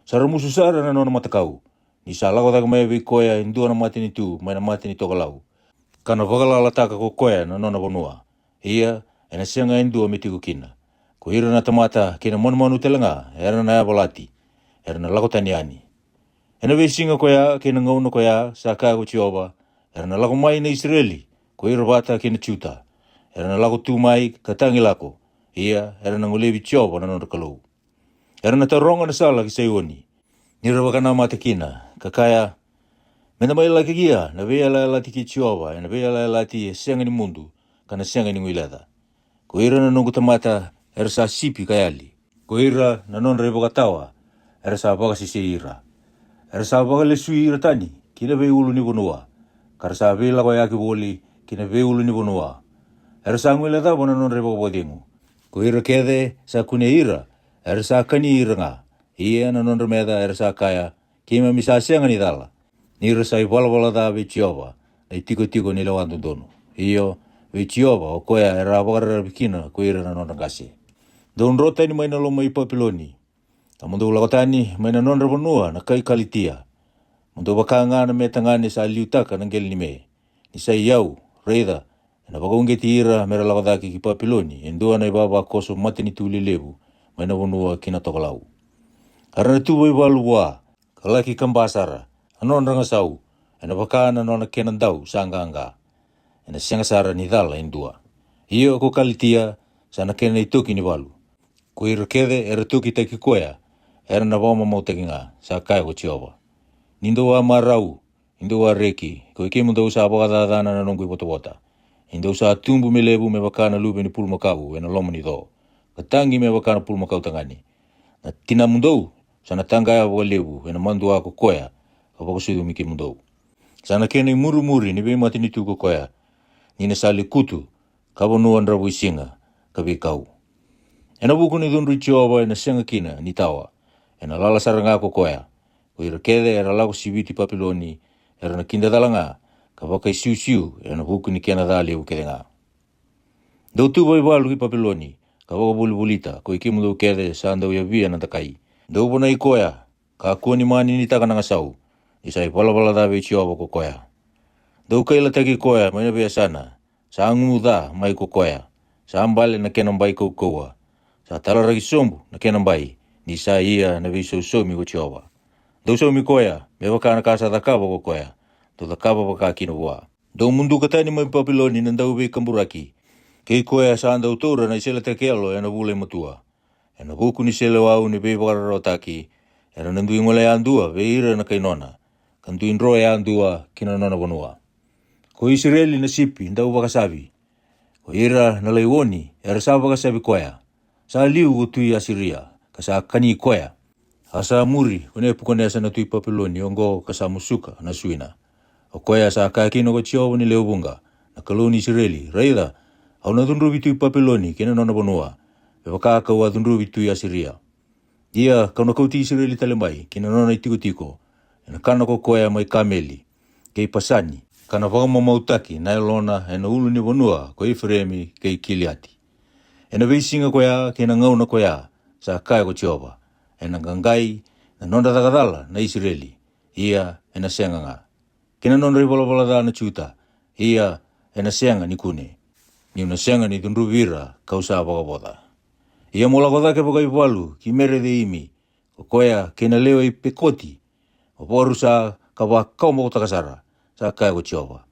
sa ramusu sara na nona matakau. Ni sa lako cake mai vei koya e dua na matanitu mai na mata ni tokalau, ka na vakalalataka ko koya na nona vanua. Ia e na sega e dua me tiko kina. Ko ira na tamata kei na manumanu tale ga era na yavalati, era na lako tani yani. E na veisiga ko ya kei na gauna ko ya, sa kaya ko Jiova, era na lako mai na Isireli, ko ira vata kei na Juta. Era na lako tu mai ka tagi lako, ia era na golevi Jiova na nodra Kalou. Era na taroga na sala ki Saioni, ni ra vakanamata kina, ka kaya: Me da mai laki ia na veiyalayalati ki Jiova e na veiyalayalati e sega ni mudu, ka na sega ni guileca. Ko ira na noqu tamata era sa sipi ka yali, ko ira na nodra ivakatawa era sa vakasesei ira. Era sa vakalesui ira tani ki na veiulunivanua, ka ra sa veilakoyaki voli ki na veiulunivanua. Era sa guilecava na nodra ivakavakacegu. Ko ira kece sa kunei ira era sa kani ira ga. Ia na nodra meca era sa kaya: Keimami sa sega ni cala. Ni ra sa ivalavala ca vei Jiova, na itikotiko ni lewa dodonu, io, vei Jiova o koya era a vakararavi kina ko ira na nodra qase. Dou dro tani mai na loma i Papiloni, ka mo dou lako tani mai na nodra vanua na kai Kalitia. Mo dou vaka ga na me tagane sa liutaka na qele ni me. Ni sa i au, raica, e na vakauqeti ira me ra lako cake ki Papiloni e dua na ivavakoso matanitu lelevu mai na vanua ki na tokalau. A ra na tuva i valu vua, ka laki kaba sara, a nodra gasau e na vaka na nona kena dau sa qaqa. E na sega sara ni cala e dua. Io, ko Kalitia sa na kena itoki ni valu. Ko ira kece era tokitaki koya era na vakamamautaki ga, sa kaya ko Jiova. Ni dou a marau, ni dou a reki, ko i kemudou sa vakacacana na noqu ivotavota. Ni dou sa tubu me levu me vaka na luve ni pulumakau e na loma ni co, ka tagi me vaka na pulumakau tagane. Na tinamudou sa na taqaya vakalevu e na madua ko koya ka vakasucumi kemudou. Sa na kena imurimuri ni veimatanitu ko koya, ni na sa lekutu ka vanua dravuisiga ka veikau. E na vuku ni cudru i Jiova e na sega kina ni tawa. E na lala sara ga ko koya. Ko ira kece era lako siviti Papiloni era na kidacala ga, ka vakaisiusiu e na vuku ni kena ca levu kece ga. Dou tuva i valu ki Papiloni, ka vakavolivolita, ko i kemudou kece sa dau yavia na dakai. Dou vonai koya, kakua ni maninitaka na gasau, ni sa ivalavala ca vei Jiova ko koya. Dou kailataki koya mai na veiyasana, sa gu ca mai ko koya, sa bale na kena bai kaukauwa, sa talaraki sobu na kena bai, ni sa ia na veisausaumi ko Jiova. Dou saumi koya me vaka na ka sa cakava ko koya, dou cakava vaka kina vua. Dou muduka tani mai Papiloni na dauveikaburaki, kei koya sa dau taura na iseletaki yalo e na vula i matua. E na vuku ni seleiwau ni veivakararawataki, era na dui gole yadua vei ira na kai nona, ka dui dro yadua ki na nona vanua. Ko Isireli na sipi dau vakasavi, ko ira na laioni era sa vakasavi koya. Sa liu ko tui Asiria, ka sa kani koya. A sa muri ko Nepukanesa na tui Papiloni oqo ka sa musuka na suina. O koya sa kaya kina ko Jiova ni lewe vuqa, na Kalou ni Isireli: Raica, au na cudruvi tui Papiloni ki na nona vanua, me vaka kau a cudruvi tui Asiria. Ia kau na kauti Isireli tale mai ki na nona itikotiko, e na kana ko koya mai Kameli kei Pasani, ka na vakamamautaki na yalona e na ulu ni vanua ko Ifireimi kei Kiliati. E na veisiga ko ya kei na gauna ko ya, sa kaya ko Jiova, e na qaqai na nodra caka cala na Isireli, ia e na sega ga, kei na nodra ivalavala ca na Juta, ia e na sega ni kune. Niu na sega ni cudruvi ira kau sa vakavoca. Ia mo lako cake vakaivalu ki Mereceimi, ko koya kei na lewe i Pekoti, mo vakarusa ka vakawamokotaka sara, sa kaya ko Jiova.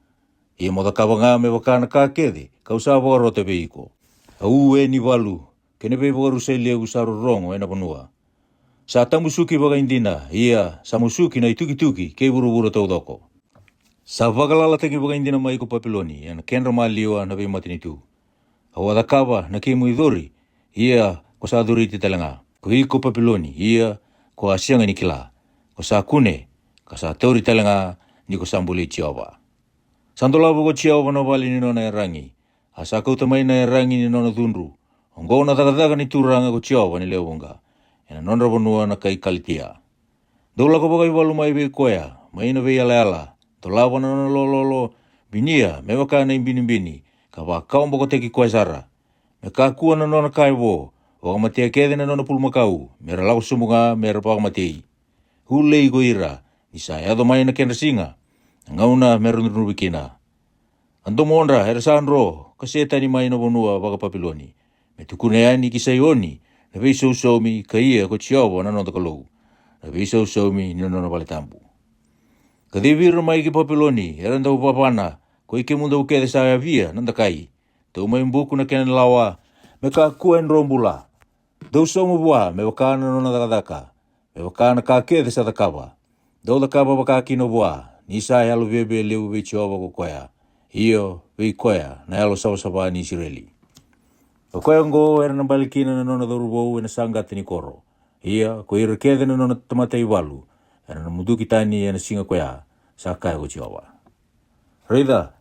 Ia mo cakava ga me vaka na ka kece kau sa vakarota vei iko. A u e ni valu kei na veivakarusai levu sa rorogo e na vanua. Sa tamusuki vakaidina, ia sa musuki na itukituki kei vuravura taucoko. Sa vakalalataki vakaidina mai ko Papiloni e na kedra maliwa na veimatanitu. Au a cakava na kemu icori, ia ko sa coriti tale ga. Ko iko Papiloni, ia ko a sega ni kila. Ko sa kune, ka sa tauri tale ga ni ko sa bolei Jiova. Sa dolava ko Jiova na vale ni nona yaragi, a sa kauta mai na yaragi ni nona cudru, Oqo na cakacaka ni Turaga ko Jiova ni lewe vuqa, e na nodra vanua na kai Kalitia. Dou lako vakaivalu mai vei koya mai na veiyalayala, dolava na nona lololo, binia me vaka na ibinibini, ka vakawabokotaki koya sara. Me kakua na nona ka e vo, vakamatea kece na nona pulumakau, me ra lako sobu ga me ra vakamatei. Ulei ko ira, ni sa yaco mai na kedra siga, na gauna me ra druvi kina. A domodra era sa dro ka se tani mai na vanua vaka-Papiloni, me tukuna yani ki Saioni na veisausaumi, ka ia ko Jiova na noda Kalou, na veisausaumi ni nona vale tabu. Kacivi ira mai ki Papiloni, era dau vavana, ko i kemudou kece sa yavia na dakai. Dou mai buku na kena lawa, me kakua e dro bula. Dou sauma vua me vaka na nona cakacaka, me vaka na ka kece sa cakava. Dou cakava vaka kina vua, ni sa yalo viavia levu vei Jiova ko koya, io, vei koya na yalo savasava ni Isireli. O koya oqo era na bale kina na nona cauravou e na saqata ni koro. Ia ko ira kece na nona tamata ivalu era na muduki tani e na siga koya, sa kaya ko Jiova. Raica,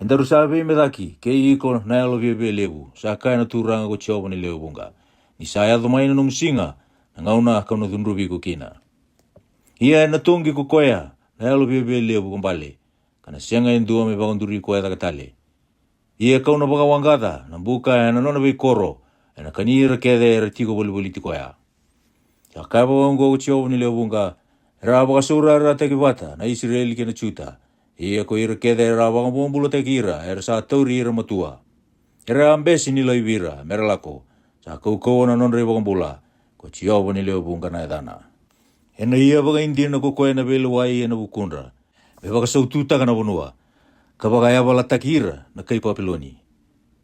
e daru sa veimecaki kei iko na yalo viavia levu, sa kaya na Turaga ko Jiova ni lewe vuqa, ni sa yaco mai na nomu siga, na gauna ka'u na cudruvi iko kina. Ia e na toqi ko koya na yalo viavia levu ko bale, ka na sega e dua me vakaduri koya cake tale. Ia ka'u na vakawaqaca na buka e na nona veikoro, e na kani ira kece era tiko volivoliti koya. Sa kaya vakaoqo ko Jiova ni lewe vuqa, era a vakasaurarataki vata na Isireli kei na Juta. Ia ko ira kece era a vakabobulataki ira era sa tauri ira matua. Era a bese ni laivi ira me ra lako. Sa kaukauwa na nodra ivakabula, ko Jiova ni lewe vuqa na yacana. E na ia vakaidina ko koya na veilewai e na vukudra, me vakasaututaka na vanua, ka vakayavalataki ira na kai Papiloni.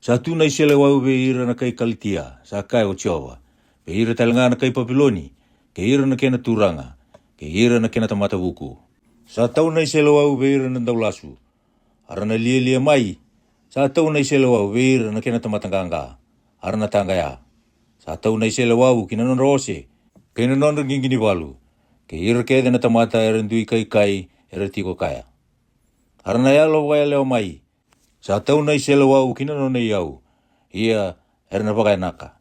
Sa tu na iseleiwau vei ira na kai Kalitia, sa kaya ko Jiova, vei ira tale ga na kai Papiloni, kei ira na kena turaga, kei ira na kena tamata vuku. Sa tau na iseleiwau vei ira na daulasu, a ra na lialia mai. Sa tau na iseleiwau vei ira na kena tamata qaqa, a ra na taqaya. Sa tau na iseleiwau ki na nodra ose, kei na nodra qiqi ni valu, kei ira kece na tamata era dui kaikai era tiko kaya. A ra na yalo vakayalewa mai. Sa tau na iseleiwau ki na nona iyau, ia era na vakayanaka.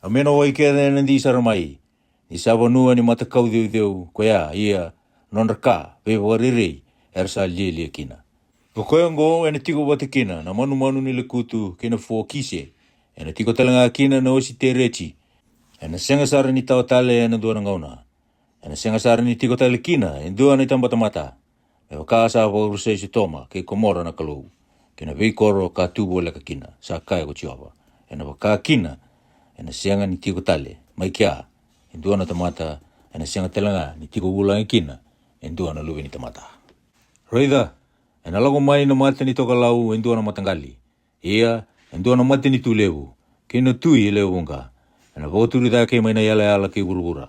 A me na wai kece e na di sara mai, ni sa vanua ni matakau ceuceu koya, ia nodra ka veivakarerei era sa lialia kina. O koya oqo e na tiko vata kina na manumanu ni lekutu kei na fo kise, e na tiko tale ga kina na osi tereti. E na sega sara ni tawa tale e na dua na gauna. E na sega sara ni tiko tale kina e dua na itabatamata, me vaka sa vakarusai Sotoma kei Komora na Kalou, kei na veikoro ka tu voleka kina, sa kaya ko Jiova. E na vaka kina, e na sega ni tiko tale mai kea e dua na tamata, e na sega tale ga ni tiko vulagi kina e dua na luve ni tamata. Raica, e na lako mai na mata ni tokalau e dua na mataqali, ia e dua na matanitu levu, kei na tui e lewe vuqa, e na vakaturi cake mai na yalayala kei vuravura.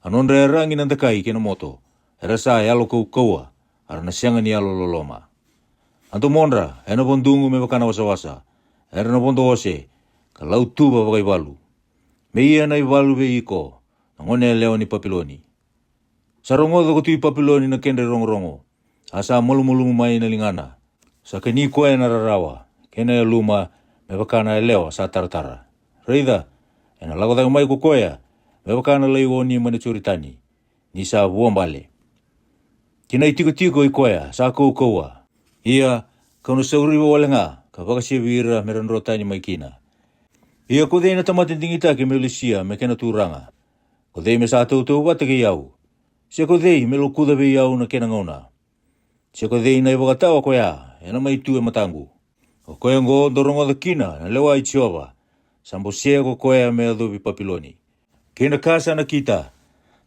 A nodra yaragi na dakai kei na moto, era sa yalo kaukauwa, a ra na sega ni yalo loloma. A domodra e na vodugu me vaka na wasawasa, era na vodo ose, ka lau tuva vakaivalu. Me ia na ivalu vei iko, na gone yalewa ni Papiloni. Sa rogoca ko Tui Papiloni na kedra irogorogo, a sa malumalumu mai na ligana. Sa kani koya na rarawa kei na yaluma, me vaka na yalewa sa taratara. Raica, e na lako cake mai ko koya me vaka na laioni mai na Joritani, ni sa vuabale. Ki na itikotiko i koya sa kaukauwa. Ia ka'u na sauriva wale ga ka vakasevi ira me ra dro tani mai kina. Ia ko cei na tamata digitaki me lesia me kena turaga? Ko cei me sa tautauvata kei au? Se ko cei me lokuca vei au na kena gauna? Se ko cei na ivakatawa koya e na mai tu e mataqu? O koya oqo dou rogoca kina na lewa i Jiova. Sa bosea ko koya me yacovi Papiloni, kei na ka sa nakita.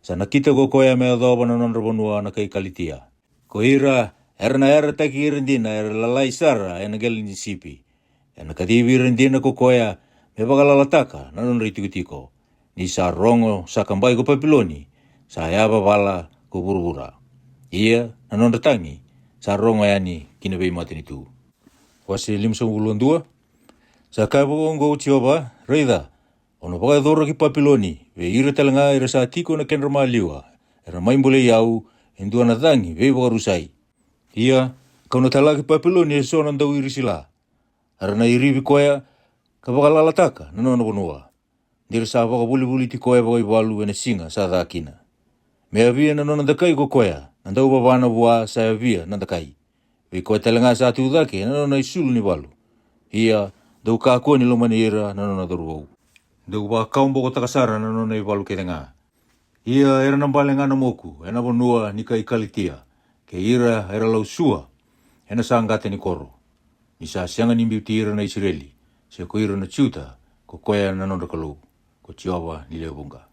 Sa nakita ko koya me yacova na nodra vanua na kai Kalitia. Ko ira era na yarataki ira dina era lalai sara e na qele ni sipi. E na kacivi ira dina ko koya me vakalalataka na nodra itikotiko. Ni sa rogo sa kabai ko Papiloni, sa yavavala ko vuravura. Ia na nodra tagi sa rogo yani ki na veimatanitu. Wase limasagavulu ka dua. Sa kaya vakaoqo ko Jiova, raica, au na vakayacora ki Papiloni vei ira tale ga era sa tiko na kedra maliwa, era mai bolei au, e dua na cagi veivakarusai. Ia ka'u na talaki Papiloni e so na dauiri sila. A ra na irivi koya, ka vakalalataka na nona vanua. Ni ra sa vakavolivoliti koya vakaivalu e na siga sa ca kina. Me yavia na nona dakai ko koya, na dauvavana vua sa yavia na dakai. Vei koya tale ga sa tu cake e na nona isulu ni valu. Ia, dou kakua ni lomani ira na nona cauravou. Dou vakakawabokotaka sara na nona ivalu kece ga. Ia era na bale ga na moku e na vanua ni kai Kalitia, kei ira era lau sua e na saqata ni koro. Ni sa sega ni biuti ira na Isireli, se ko ira na Juta, ko koya na nodra Kalou, ko Jiova ni lewe vuqa.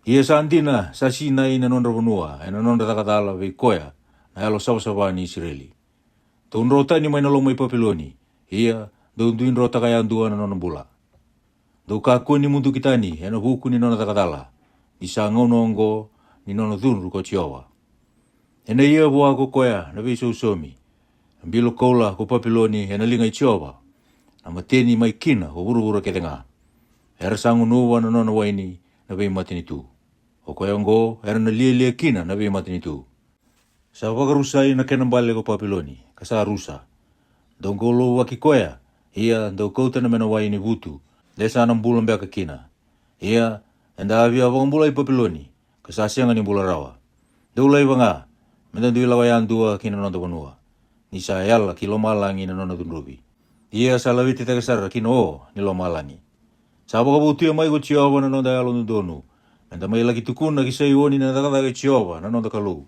Ia sa dina sa sinai na nodra vanua e na nodra cakacala vei koya na yalo savasava ni Isireli. Dou dro tani mai na loma i Papiloni, ia dou dui drotaka yadua na nona bula. Dou kakua ni muduki tani e na vuku ni nona cakacala, ni sa gauna oqo ni nona cudru ko Jiova. E na ia vua ko koya na veisausaumi, na bilo koula ko Papiloni e na liga i Jiova, na mateni mai kina ko vuravura kece ga. Era sa gunuva na nona waini na veimatanitu. O koya oqo era na lialia kina na veimatanitu. Sa vakarusai na kena bale ko Papiloni, ka sa rusa. Dou qolouvaki koya, ia dou kauta na mena wai ni vutu, de sa na bula beka kina. Ia, eda a via vakabulai Papiloni, ka sa sega ni bula rawa. Dou laiva ga, me da dui lako yadua ki na noda vanua. Ni sa yala ki lomalagi na nona cudruvi. Ia sa laveti cake sara ki na o ni lomalagi. Sa vakavotuya mai ko Jiova na noda yalododonu, me da mai laki tukuna ki Saioni na cakacaka i Jiova na noda Kalou.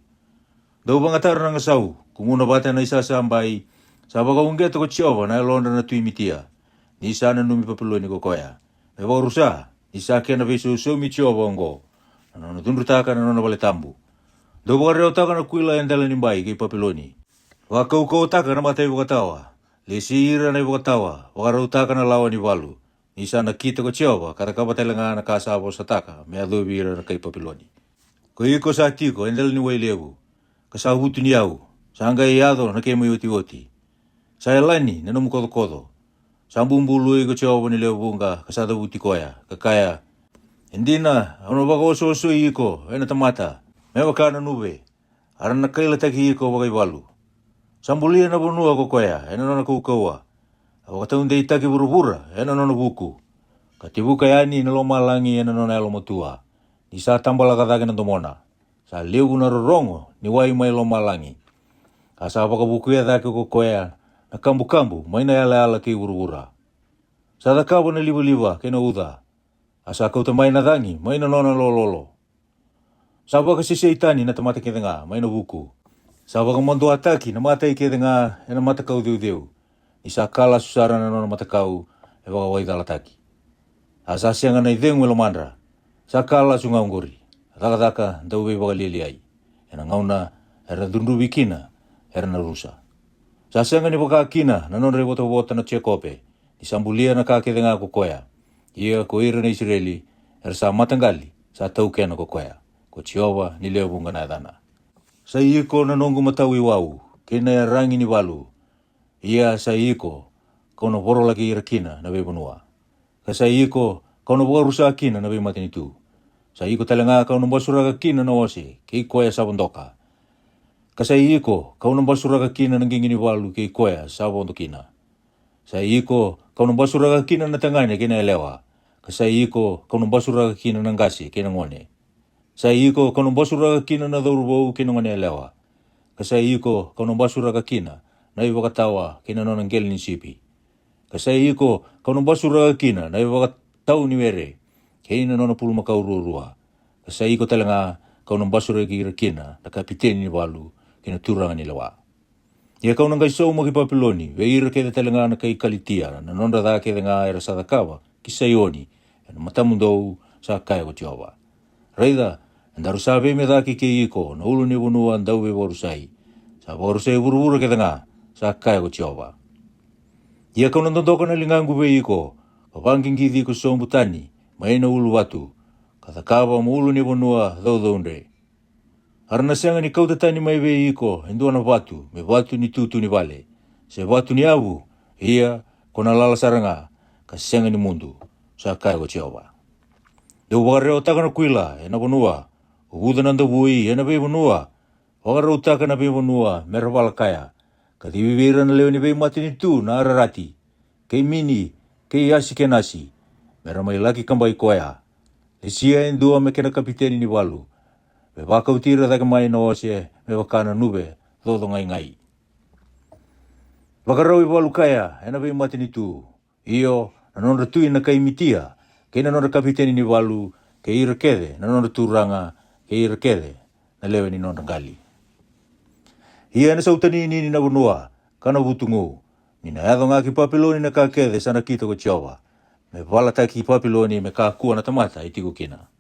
Dou vagatara na gasau, kumuna vata na isasabai, sa vakauqeta ko Jiova na yalodra na tui Mitia. Ni sa nanumi Papiloni ko koya me vakarusa, ni sa kena veisausaumi Jiova oqo, na nona cudrutaka na nona vale tabu. Dou vakarewataka na kuila e dela ni bai kei Papiloni. Vakaukautaka na mata ivakatawa, lesi ira na ivakatawa, vakarautaka na lawa ni valu. Ni sa nakita ko Jiova ka cakava tale ga na ka sa vosataka me yacovi ira na kai Papiloni. Ko iko sa tiko e dela ni wai levu, ka sa vutuniyau, sa qai yaco na kemu iotioti. Sa yalani na nomu kocokoco. Sa bubului ko Jiova ni lewe vuqa ka sa cavuti koya, ka kaya, e dina, au na vakaosoosoi iko e na tamata me vaka na nuve. A ra na kailataki iko vakaivalu. Sa bulia na vanua ko koya e na nona kaukauwa. A vakataudeitaki vuravura e na nona vuku. Ka tevuka yani na lomalagi e na nona yalomatua. Ni sa tabalaka cake na domona. Sa levu na rorogo ni wai mai lomalagi. A sa vakavukuya cake ko koya na kabukabu mai na yalayala kei vuravura. Sa cakava na livaliva kei na uca. A sa kauta mai na cagi mai na nona lololo. Sa vakasesei tani na tamata kece ga mai na vuku. Sa vakamaduataki na matai kece ga e na matakau ceuceu. Ni sa ka lasu sara na nona matakau e vakawaicalataki. A sa sega na icegu e lomadra. Sa ka lasu ga oqori, a cakacaka dauveivakalialiai. E na gauna era cudruvi kina, era na rusa. Sa sega ni vaka kina na nodra ivotavota na Jekope, ni sa bulia na ka kece ga ko koya. Ia ko ira na Isireli, era sa mataqali, sa taukena ko koya. Ko Jiova ni lewe vuqa na yacana. Sa i iko na noqu matau iwau, kei na yaragi ni valu. Ia sa i iko, kau na vorolaki ira kina na veivanua. Ka sa i iko, kau na vakarusa kina na veimatanitu. Sa i iko tale ga kau na basuraka kina na ose, kei koya sa vodoka. Ka sa i iko, kau na basuraka kina na qiqi ni valu kei koya sa vodo kina. Sa i iko, kau na basuraka kina na tagane kei na yalewa. Ka sa i iko, kau na basuraka kina na qase kei na gone. Sa i iko, kau na basuraka kina na cauravou kei na gone yalewa. Ka sa i iko, kau na basuraka kina na ivakatawa kei na nona qele ni sipi. Ka sa i iko, kau na basuraka kina na ivakatau ni were kei na nona pulumakau ruarua. Ka sa i iko tale ga, kau na basuraki ira kina na kapiteni ni valu kei na turaga ni lewa. Ia kau na qai sauma ki Papiloni vei ira kece tale ga na kai Kalitia na nodra ca kece ga era sa cakava ki Saioni e na matamudou, sa kaya ko Jiova. Raica, e daru sa veimecaki kei iko na ulu ni vanua dauveivakarusai. Sa vakarusai vuravura kece ga, sa kaya ko Jiova. Ia kau na dodoka na ligaqu vei iko, ka vaqiqici iko sobu tani mai na ulu vatu, ka cakava mo ulu ni vanua caucaudre. A ra na sega ni kauta tani mai vei iko e dua na vatu me vatu ni tutu ni vale, se vatu ni yavu, ia ko na lala sara ga, ka sega ni mudu, sa kaya ko Jiova. Dou vakarewataka na kuila e na vanua, uvuca na davui e na veivanua, vakarautaka na veivanua me ra vala kaya, ka civi vei ira na lewe ni veimatanitu na Ararati, kei Mini, kei Asikenasi, me ra mai laki kabai koya. Lesia e dua me kena kapiteni ni valu, me vakauti ira cake mai na ose me vaka na nuve cocogaigai. Vakarau i valu kaya e na veimatanitu, io, na nodra tui na kai Mitia, kei na nodra kapiteni ni valu, kei ira kece na nodra turaga, kei ira kece na lewe ni nodra qali. Ia e na sautaninini na vanua, ka na vutugu, ni na yaco ga ki Papiloni na ka kece sa nakita ko Jiova, me valataki Papiloni me kakua na tamata e tiko kina.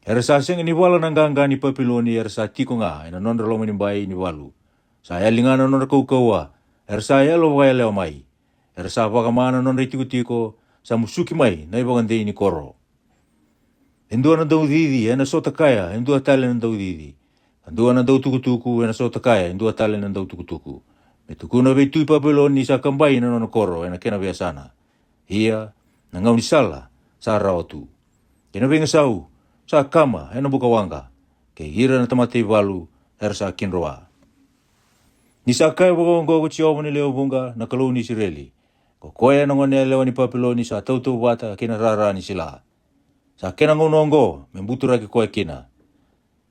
Era sa sega ni vala na qaqa ni Papiloni, era sa tiko ga e na nodra lomanibai ni valu. Sa yali ga na nodra kaukauwa, era sa yalo vakayalewa mai. Era sa vakama na nodra itikotiko, sa musuki mai na ivakadei ni koro. E dua na daucici e na sota kaya e dua tale na daucici, ka dua na dautukutuku e na sota kaya e dua tale na dautukutuku, me tukuna vei Tui Papiloni ni sa kabai na nona koro e na kena veiyasana. Ia, na gaunisala sa rawa tu, kei na veigasau sa kama e na bukawaqa, kei ira na tamata i valu era sa kidroa. Ni sa kaya vakaoqo ko Jiova ni lewe vuqa, na Kalou ni Isireli, ko koya na gone yalewa ni Papiloni sa tautauvata kei na rara ni sila. Sa kena gauna oqo me buturaki koya kina.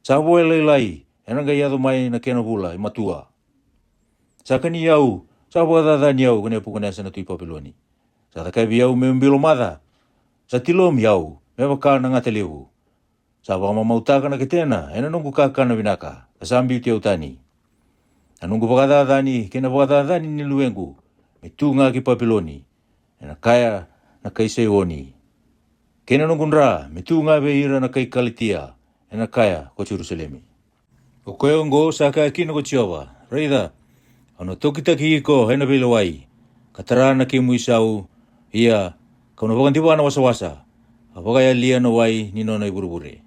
Sa vo e lailai, e na qai yaco mai na kena vula i matua. Sa kani au, sa vakacacani au ko Nepukanesa na tui Papiloni. Sa cakavi au me'u bilo maca. Sa tilomi au me vaka na gata levu. Sa vakamamautaka na ketena e na noqu kakana vinaka, ka sa biuti au tani. Na noqu vakacacani kei na vakacacani ni luvequ me tu ga ki Papiloni, e na kaya na kai Saioni. Kei na noqu dra me tu ga vei ira na kai Kalitia, e na kaya ko Jerusalemi. O koya oqo sa kaya kina ko Jiova, raica, au na tokitaki iko e na veilewai, ka tara na kemu isau, ia, ka'u na vakadiva na wasawasa, ka vakayalia na wai ni nona ivurevure.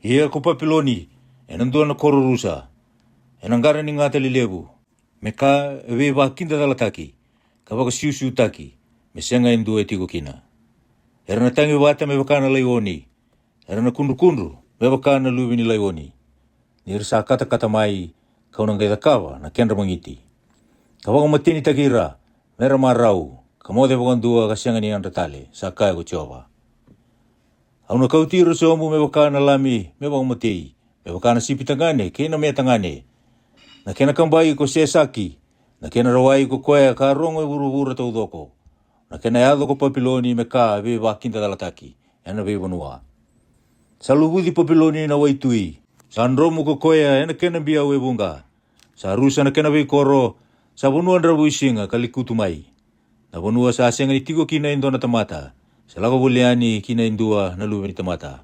Ia ko Papiloni e na dua na koro rusa, e na qara ni gata lelevu, me ka e veivakidacalataki, ka vakasiusiutaki, me sega e dua e tiko kina. Era na tagi vata me vaka na laioni, era na kudrukudru me vaka na luve ni laioni. Ni ra sa katakata mai, ka'u na qai cakava na kedra magiti, ka vakamatenitaki ira, me ra marau, ka moce vakadua ka sega ni yadra tale, sa kaya ko Jiova. Au na kauti ira sobu me vaka na lami me vakamatei, me vaka na sipi tagane kei na me tagane. Na kena kabai ko Sesaki, na kena rawai ko koya ka rogo e vuravura taucoko. Na kena yaco ko Papiloni me ka e veivakidacalataki e na veivanua. Sa luvuci Papiloni na waitui, sa dromu ko koya e na kena biau e vuqa. Sa rusa na kena veikoro, sa vanua dravuisiga ka lekutu mai. Na vanua sa sega ni tiko kina e dua na tamata, sa lako voli yani kina e dua na luve ni tamata.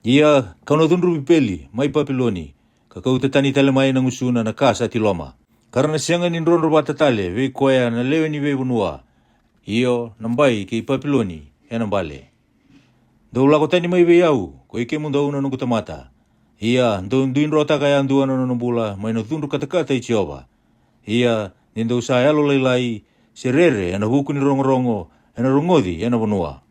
Ia, ka'u na cudruvi Peli mai Papiloni, ka kauta tani tale mai na gusuna na ka sa tiloma. Ka ra na sega ni drodro vata tale vei koya na lewe ni veivanua. Io, na bai kei Papiloni e na bale. Dou lako tani mai vei au, ko i kemudou na noqu tamata. Ia, dou duidrotaka yadua na nona bula mai na cudru katakata i Jiova. Ia, ni dou sa yalolailai, se rere e na vuku ni rogorogo, e na rogoci e na vanua.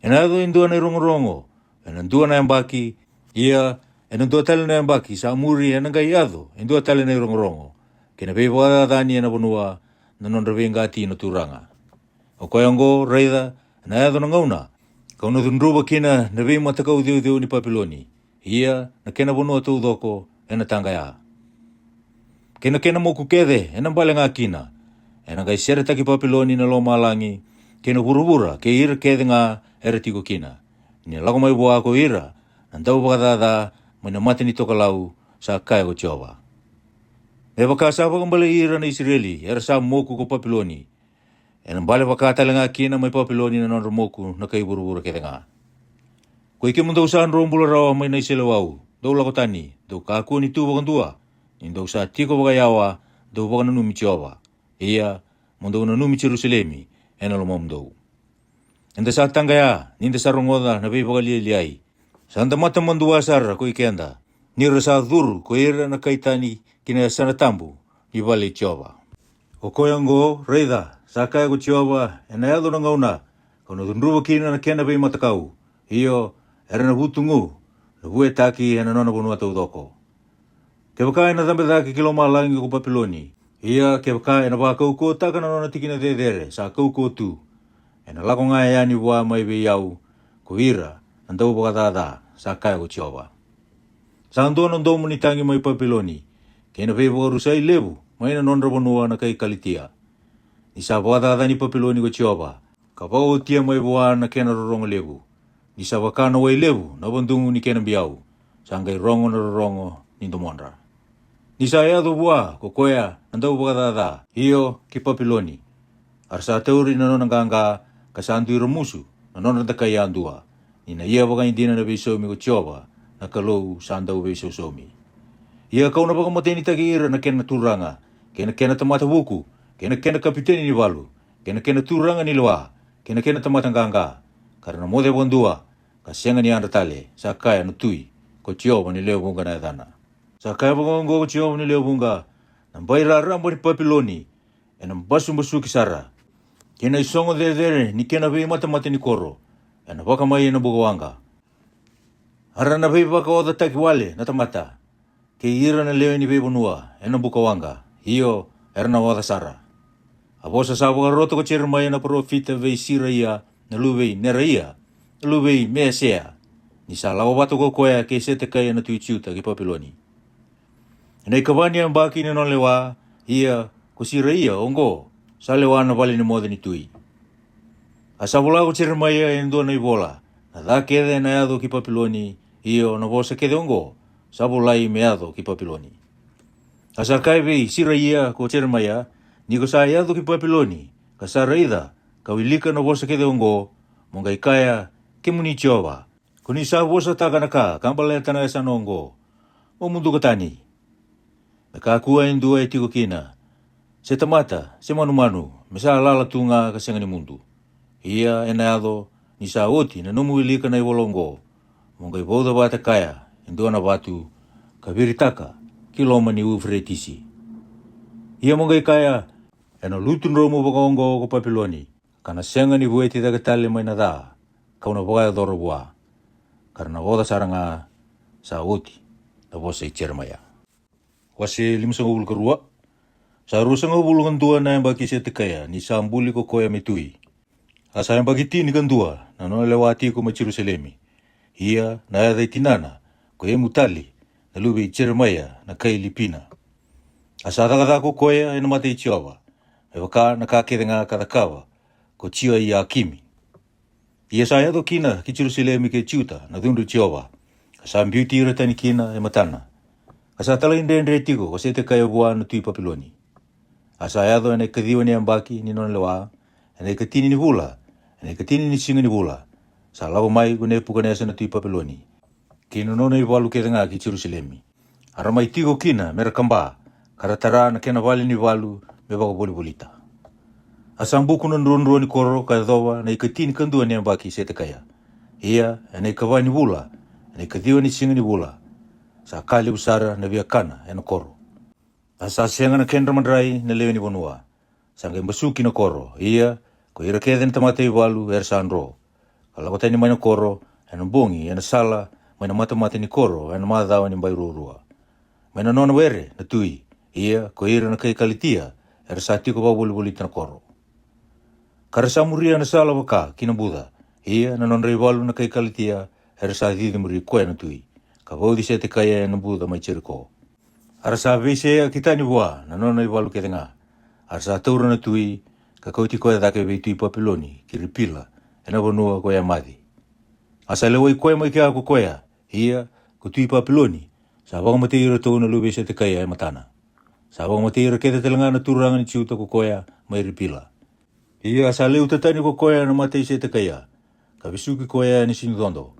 E na yaco e dua na irogorogo e na dua na yabaki. Ia, e na dua tale na yabaki sa muri e na qai yaco e dua tale na irogorogo, kei na veivakacacani e na vanua, na nodra veiqati na turaga. O koya oqo, raica, e na yaco na gauna, ka'u na cudruva kina na veimatakau ceuceu ni Papiloni. Ia, na kena vanua taucoko e na taqaya, kei na kena moku kece e na bale ga kina. E na qai seretaki Papiloni na lomalagi, kei na vuravura, kei ira kece ga era tiko kina. Ni na lako mai vua ko ira na dauvakacaca mai na mata ni tokalau, sa kaya ko Jiova. Me vaka sa vakabalei ira na Isireli era sa moku ko Papiloni, e na bale vaka tale ga kina mai Papiloni na nodra moku na kai vuravura kece ga. Ko i kemudou sa dro bula rawa mai na iseleiwau, dou lako tani, dou kakua ni tu vakadua, ni dou sa tiko vakayawa, dou vakananumi Jiova. Ia, mo dou nanumi Jerusalemi e na lomamudou. Eda sa taqaya ni da sa rogoca na veivakalialiai. Sa da mata madua sara ko i keda, ni ra sa curu ko ira na kai tani ki na yasana tabu ni vale i Jiova. O koya oqo, raica, sa kaya ko Jiova, e na yaco na gauna, ka'u na cudruva kina na kena veimatakau. Io, era na vutugu, na vuetaki e na nona vanua taucoko. Kevaka e na cabe cake ki lomalagi ko Papiloni, ia, kevaka e na vakaukauwataka na nona tikina cecere sa kaukauwa tu, Ena lako ga yani vua mai vei au ko ira na dauvakacaca, sa kaya ko Jiova. Sa dua na domo ni tagi mai Papiloni, kei na veivakarusai levu mai na nodra vanua na kai Kalitia. Ni sa vakacacani Papiloni ko Jiova, ka vakaotia mai vua na kena rorogo levu. Ni sa vaka na wai levu na vadugu ni kena biau, sa qai rogo na rorogo ni domodra. Ni sa yaco vua ko koya na dauvakacaca, io ki Papiloni, a ra sa tauri na nona qaqa, ka sa dui ramusu na nodra dakai yadua, ni na ia vakaidina na veisaumi ko Jiova na Kalou sa dauveisausaumi. Ia kau na vakamatenitaki ira na kena turaga, kei na kena tamata vuku, kei na kena kapiteni ni valu, kei na kena turaga ni lewa, kei na kena tamata qaqa, ka ra na moce vakadua, ka sega ni yadra tale, sa kaya na Tui, ko Jiova ni lewe vuqa na yacana. Sa kaya vakaoqo ko Jiova ni lewe vuqa: Na bai raraba ni Papiloni ena basubasuki sara, kei na isogo cecere ni kena veimatamata ni koro ena vakamai ena buka waqa. A ra na veivakaocataki wale na tamata, kei ira na lewe ni veivanua ena buka waqa, io, era na oca sara. A vosa sa vakarota ko Jeremaia na parofita vei Siraia na luve i Neraia, na luve i Measea, ni sa lako vata ko koya kei Setekaia na tui Juta ki Papiloni. Ena ikava ni yabaki ni nona lewa, ia ko Siraia oqo sa lewa na vale ni moce ni tui. A sa vola ko Jeremaia e dua na ivola, na ca kece ena yaco ki Papiloni, io, na vosa kece oqo sa volai me yaco ki Papiloni. A sa kaya vei Siraia ko Jeremaia: Ni ko sa yaco ki Papiloni, ka sa raica ka wilika na vosa kece oqo, mo qai kaya: Kemuni Jiova, ko ni sa vosataka na ka ka baleta na yasana oqo, mo muduka tani. Me kakua e dua e tiko kina, se tamata se manumanu, me sa lala tu ga ka sega ni mudu. Ia ena yaco, ni sa oti na nomu wilika na ivola oqo, mo qai vauca vata kaya e dua na vatu, ka viritaka ki loma ni Uferetisi. Ia mo qai kaya: Ena lutu dromu vakaoqo ko Papiloni, ka na sega ni vueti cake tale mai na ca kau na vakayacora vua. Ka ra na oca sara ga. Sa oti na vosa i Jeremaia. Wase limasagavulu ka rua. Sa ruasagavulu ka dua na yabaki i Setekaia ni sa buli ko koya me tui. A sa yabaki tini ka dua na nona lewa tiko mai Jerusalemi. Ia na yaca i tinana ko Emutali, na luve i Jeremaia na kai Lipina. A sa cakacaka ko koya ena mata i Jiova, me vaka na ka kece ga ka cakava ko Jioiakimi. Ia sa yaco kina ki Jerusalemi kei Juta na cudru i Jiova, ka sa biuti ira tani kina e matana. Ka sa talaidredre tiko ko Setekaia vua na tui Papiloni. A sa yaco ena ikaciwa ni yabaki ni nona lewa, ena ikatini ni vula, ena ikatini ni siga ni vula, sa lako mai ko Nepukanesa na tui Papiloni kei na nona ivalu kece ga ki Jerusalemi. A ra mai tiko kina me ra kaba, ka ra tara na kena vale ni valu me vakavolivolita. A sa buku na druadrua ni koro ka yacova na ikatini ka dua ni yabaki i Setekaia. Ia ena ikava ni vula, ena ikaciwa ni siga ni vula, sa ka levu sara na viakana ena koro. A sa sega na kedra madrai na lewe ni vanua, sa qai basuki na koro. Ia ko ira kece na tamata ivalu era sa dro, ka lako tani mai na koro ena bogi, ena sala mai na matamata ni koro ena macawa ni bai ruarua, mai na nona were na tui. Ia ko ira na kai Kalitia era sa tiko vakavolivolita na koro, ka ra sa muria na sala vaka ki na buca. Ia na nodra ivalu na kai Kalitia era sa cici muri koya na tui, ka vauci Setekaia ena buca mai Jeriko. A ra sa veiseyaki tani vua na nona ivalu kece ga. A ra sa taura na tui, ka kauti koya cake vei tui Papiloni ki Ripila, ena vanua ko Emaci. A sa lewai koya mai kea ko koya. Ia ko tui Papiloni sa vakamatei iratou na luve i Setekaia e matana. Sa vakamatei ira kece tale ga na turaga ni Juta ko koya mai Ripila. Ia sa leuta tani ko koya na mata i Setekaia, ka vesuki koya ena sinucodo,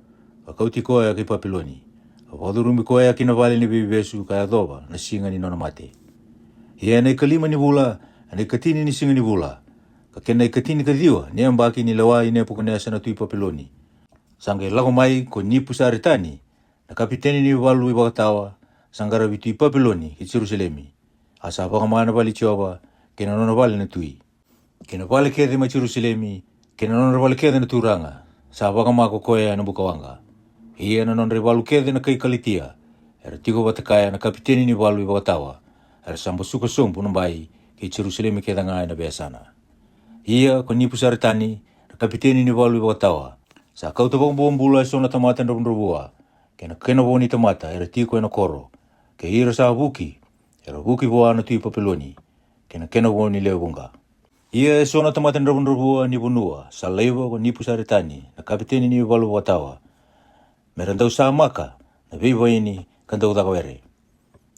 ka kauti koya ki Papiloni, ka vakacurumi koya ki na vale ni veivesu ka yacova na siga ni nona mate. Ia ena ikalima ni vula, ena ikatini ni siga ni vula, ka kena ikatini ka ciwa ni yabaki ni lewa i Nepukanesa na tui Papiloni, sa qai lako mai ko Nipusaretani na kapiteni ni valu ivakatawa, sa qaravi tui Papiloni ki Jerusalemi. A sa vakama na vale i Jiova, kei na nona vale na tui, kei na vale kece mai Jerusalemi, kei na nodra vale kece na turaga, sa vakama ko koya ena buka waqa. Ia na nodra ivalu kece na kai Kalitia, era tiko vata kaya na kapiteni ni valu ivakatawa, era sa basuka sobu na bai kei Jerusalemi kece ga ena veiyasana. Ia ko Nipusaretani na Kapiteni ni valu ivakatawa sa kauta vakabobula eso na tamata dravudravua, kei na kena vo ni tamata era tiko ena koro, kei ira sa vuki, era vuki vua na tui Papiloni, kei na kena vo ni lewe vuqa. Ia eso na tamata dravudravua ni vanua sa laiva ko Nipusaretani na kapiteni ni valu ivakatawa, me ra dau samaka na veivaini ka dau caka were.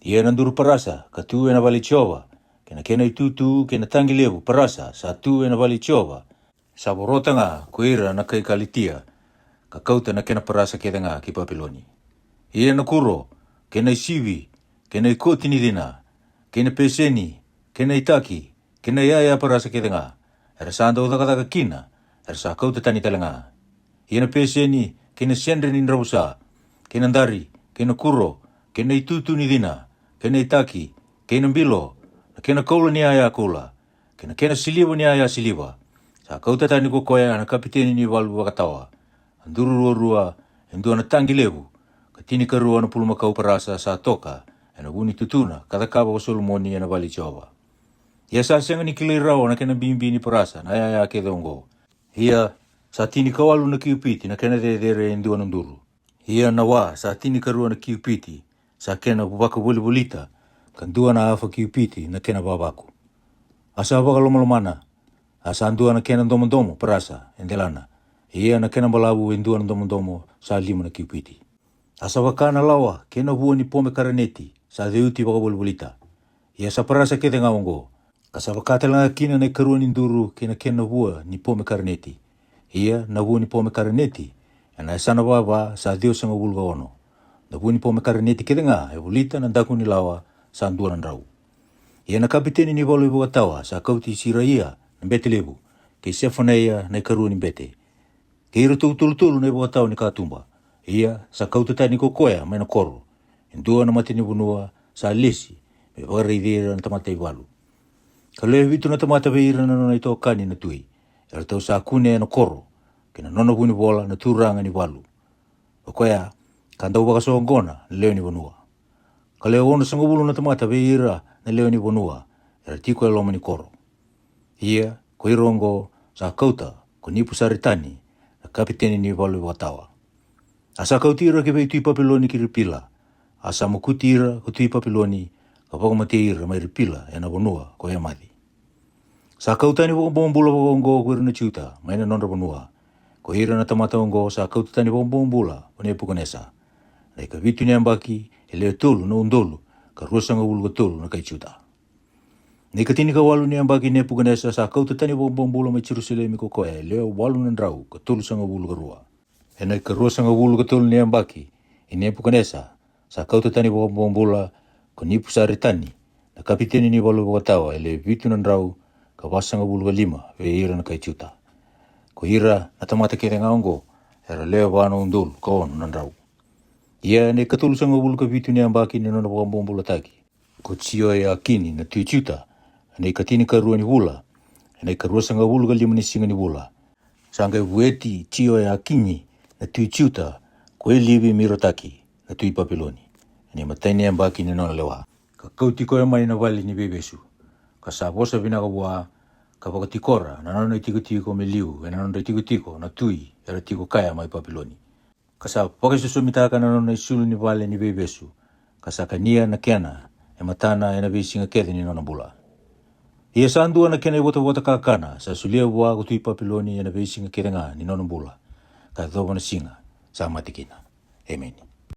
Ia na duru parasa ka tu ena vale i Jiova, kei na kena itutu kei na taqi levu parasa sa tu ena vale i Jiova, sa vorota ga ko ira na kai Kalitia, ka kauta na kena parasa kece ga ki Papiloni. Ia na kuro, kei na isivi, kei na ikoti ni cina, kei na peseni, kei na itaki, kei na iyaya parasa kece ga, era sa dau cakacaka kina, era sa kauta tani tale ga. Ia na peseni, kei na sedre ni dravusa, kei na dari, kei na kuro, kei na itutu ni cina, kei na itaki, kei na bilo, na kena koula ni yaya koula, kei na kena siliva ni yaya siliva, sa kauta tani ko koya na kapiteni ni valu vakatawa, a duru ruarua, e dua na taqi levu, ka tinikarua na pulumakau parasa sa toka ena vu ni tutuna ka cakava ko Solomoni ena vale i Jiova. Ia sa sega ni kilai rawa na kena bibi ni parasa na yaya kece oqo. Ia sa tinikawalu na kiupiti na kena cecere e dua na duru. Ia na wa sa tinikarua na kiupiti sa kena vakavolivolita, ka dua na afa kiupiti na kena vavaku. A sa vakalomalomana, a sa dua na kena domodomo parasa e delana. Ia na kena balavu e dua na domodomo sa lima na kiupiti. A sa vaka na lawa kei na vua ni pomekaraneti sa ceuti vakavolivolita. Ia sa parasa kece ga oqo. Ka sa vaka tale ga kina na ikarua ni duru kei na kena vua ni pomekaraneti. Ia na vua ni pomekaraneti, ena yasana vava sa ciwasagavulu ka ono. Na vua ni pomekaraneti kece ga e volita na daku ni lawa sa dua na drau. Ia na kapiteni ni valu ivakatawa sa kauti Siraia na bete levu, kei Sefanaia na ikarua ni bete, kei iratou tolutolu na ivakatawa ni katuba. Ia sa kauta tani ko koya mai na koro e dua na matanivanua sa lesi me vakaraici ira na tamata ivalu. Ka lewe vitu na tamata vei ira na nona itokani na tui, eratou sa kune ena koro, kei na nona vunivola na turaga ni valu, o koya ka dau vakasoqona na lewe ni vanua. Ka lewe onosagavulu na tamata vei ira na lewe ni vanua era tiko e loma ni koro. Ia ko ira oqo sa kauta ko Nipusaretani na kapiteni ni valu ivakatawa. A sa kauti ira ki vei tui Papiloni ki Ripila. A sa mokuti ira ko tui Papiloni, ka vakamatei ira mai Ripila ena vanua ko Emaci. Sa kau tani vakabobula vakaoqo ko ira na Juta mai na nodra vanua. Ko ira na tamata oqo sa kauta tani vakabobula ko Nepukanesa, na ikavitu ni yabaki, e lewe tolu na udolu ka ruasagavulu ka tolu na kai Juta. Na ikatinikawalu ni yabaki i Nepukanesa sa kauta tani vakabobula mai Jerusalemi ko koya e lewe walu na drau ka tolusagavulu ka rua. Ena ikaruasagavulu ka tolu ni yabaki i Nepukanesa sa kauta tani vakabobula ko Nipusaretani na kapiteni ni valu vakatawa e lewe vitu na drau ka vasagavulu ka lima vei ira na kai Juta. Ko ira na tamata kece ga oqo era lewe va na udolu ka ono na drau. Ia ena ikatolusagavulu ka vitu ni yabaki ni nona vakabobulataki ko Jioiakini na tui Juta, ena ikatinikarua ni vula, ena ikaruasagavulu ka lima ni siga ni vula, sa qai vueti Jioiakini na tui Juta ko Elivi-meroitaki na tui Papiloni, ena imatai ni yabaki ni nona lewa, ka kauti koya mai na vale ni veivesu, ka sa vosa vinaka vua, ka vakatikora na nona itikotiko me liu ena nodra itikotiko na tui era tiko kaya mai Papiloni. Ka sa vakaisosomitaka na nona isulu ni vale ni veivesu, ka sa kania na kena e matana ena veisiga kece ni nona bula. Ia sa dua na kena ivotavota kakana sa solia vua ko tui Papiloni ena veisiga kece ga ni nona bula, ka yacova na siga sa mate kina. Emeni.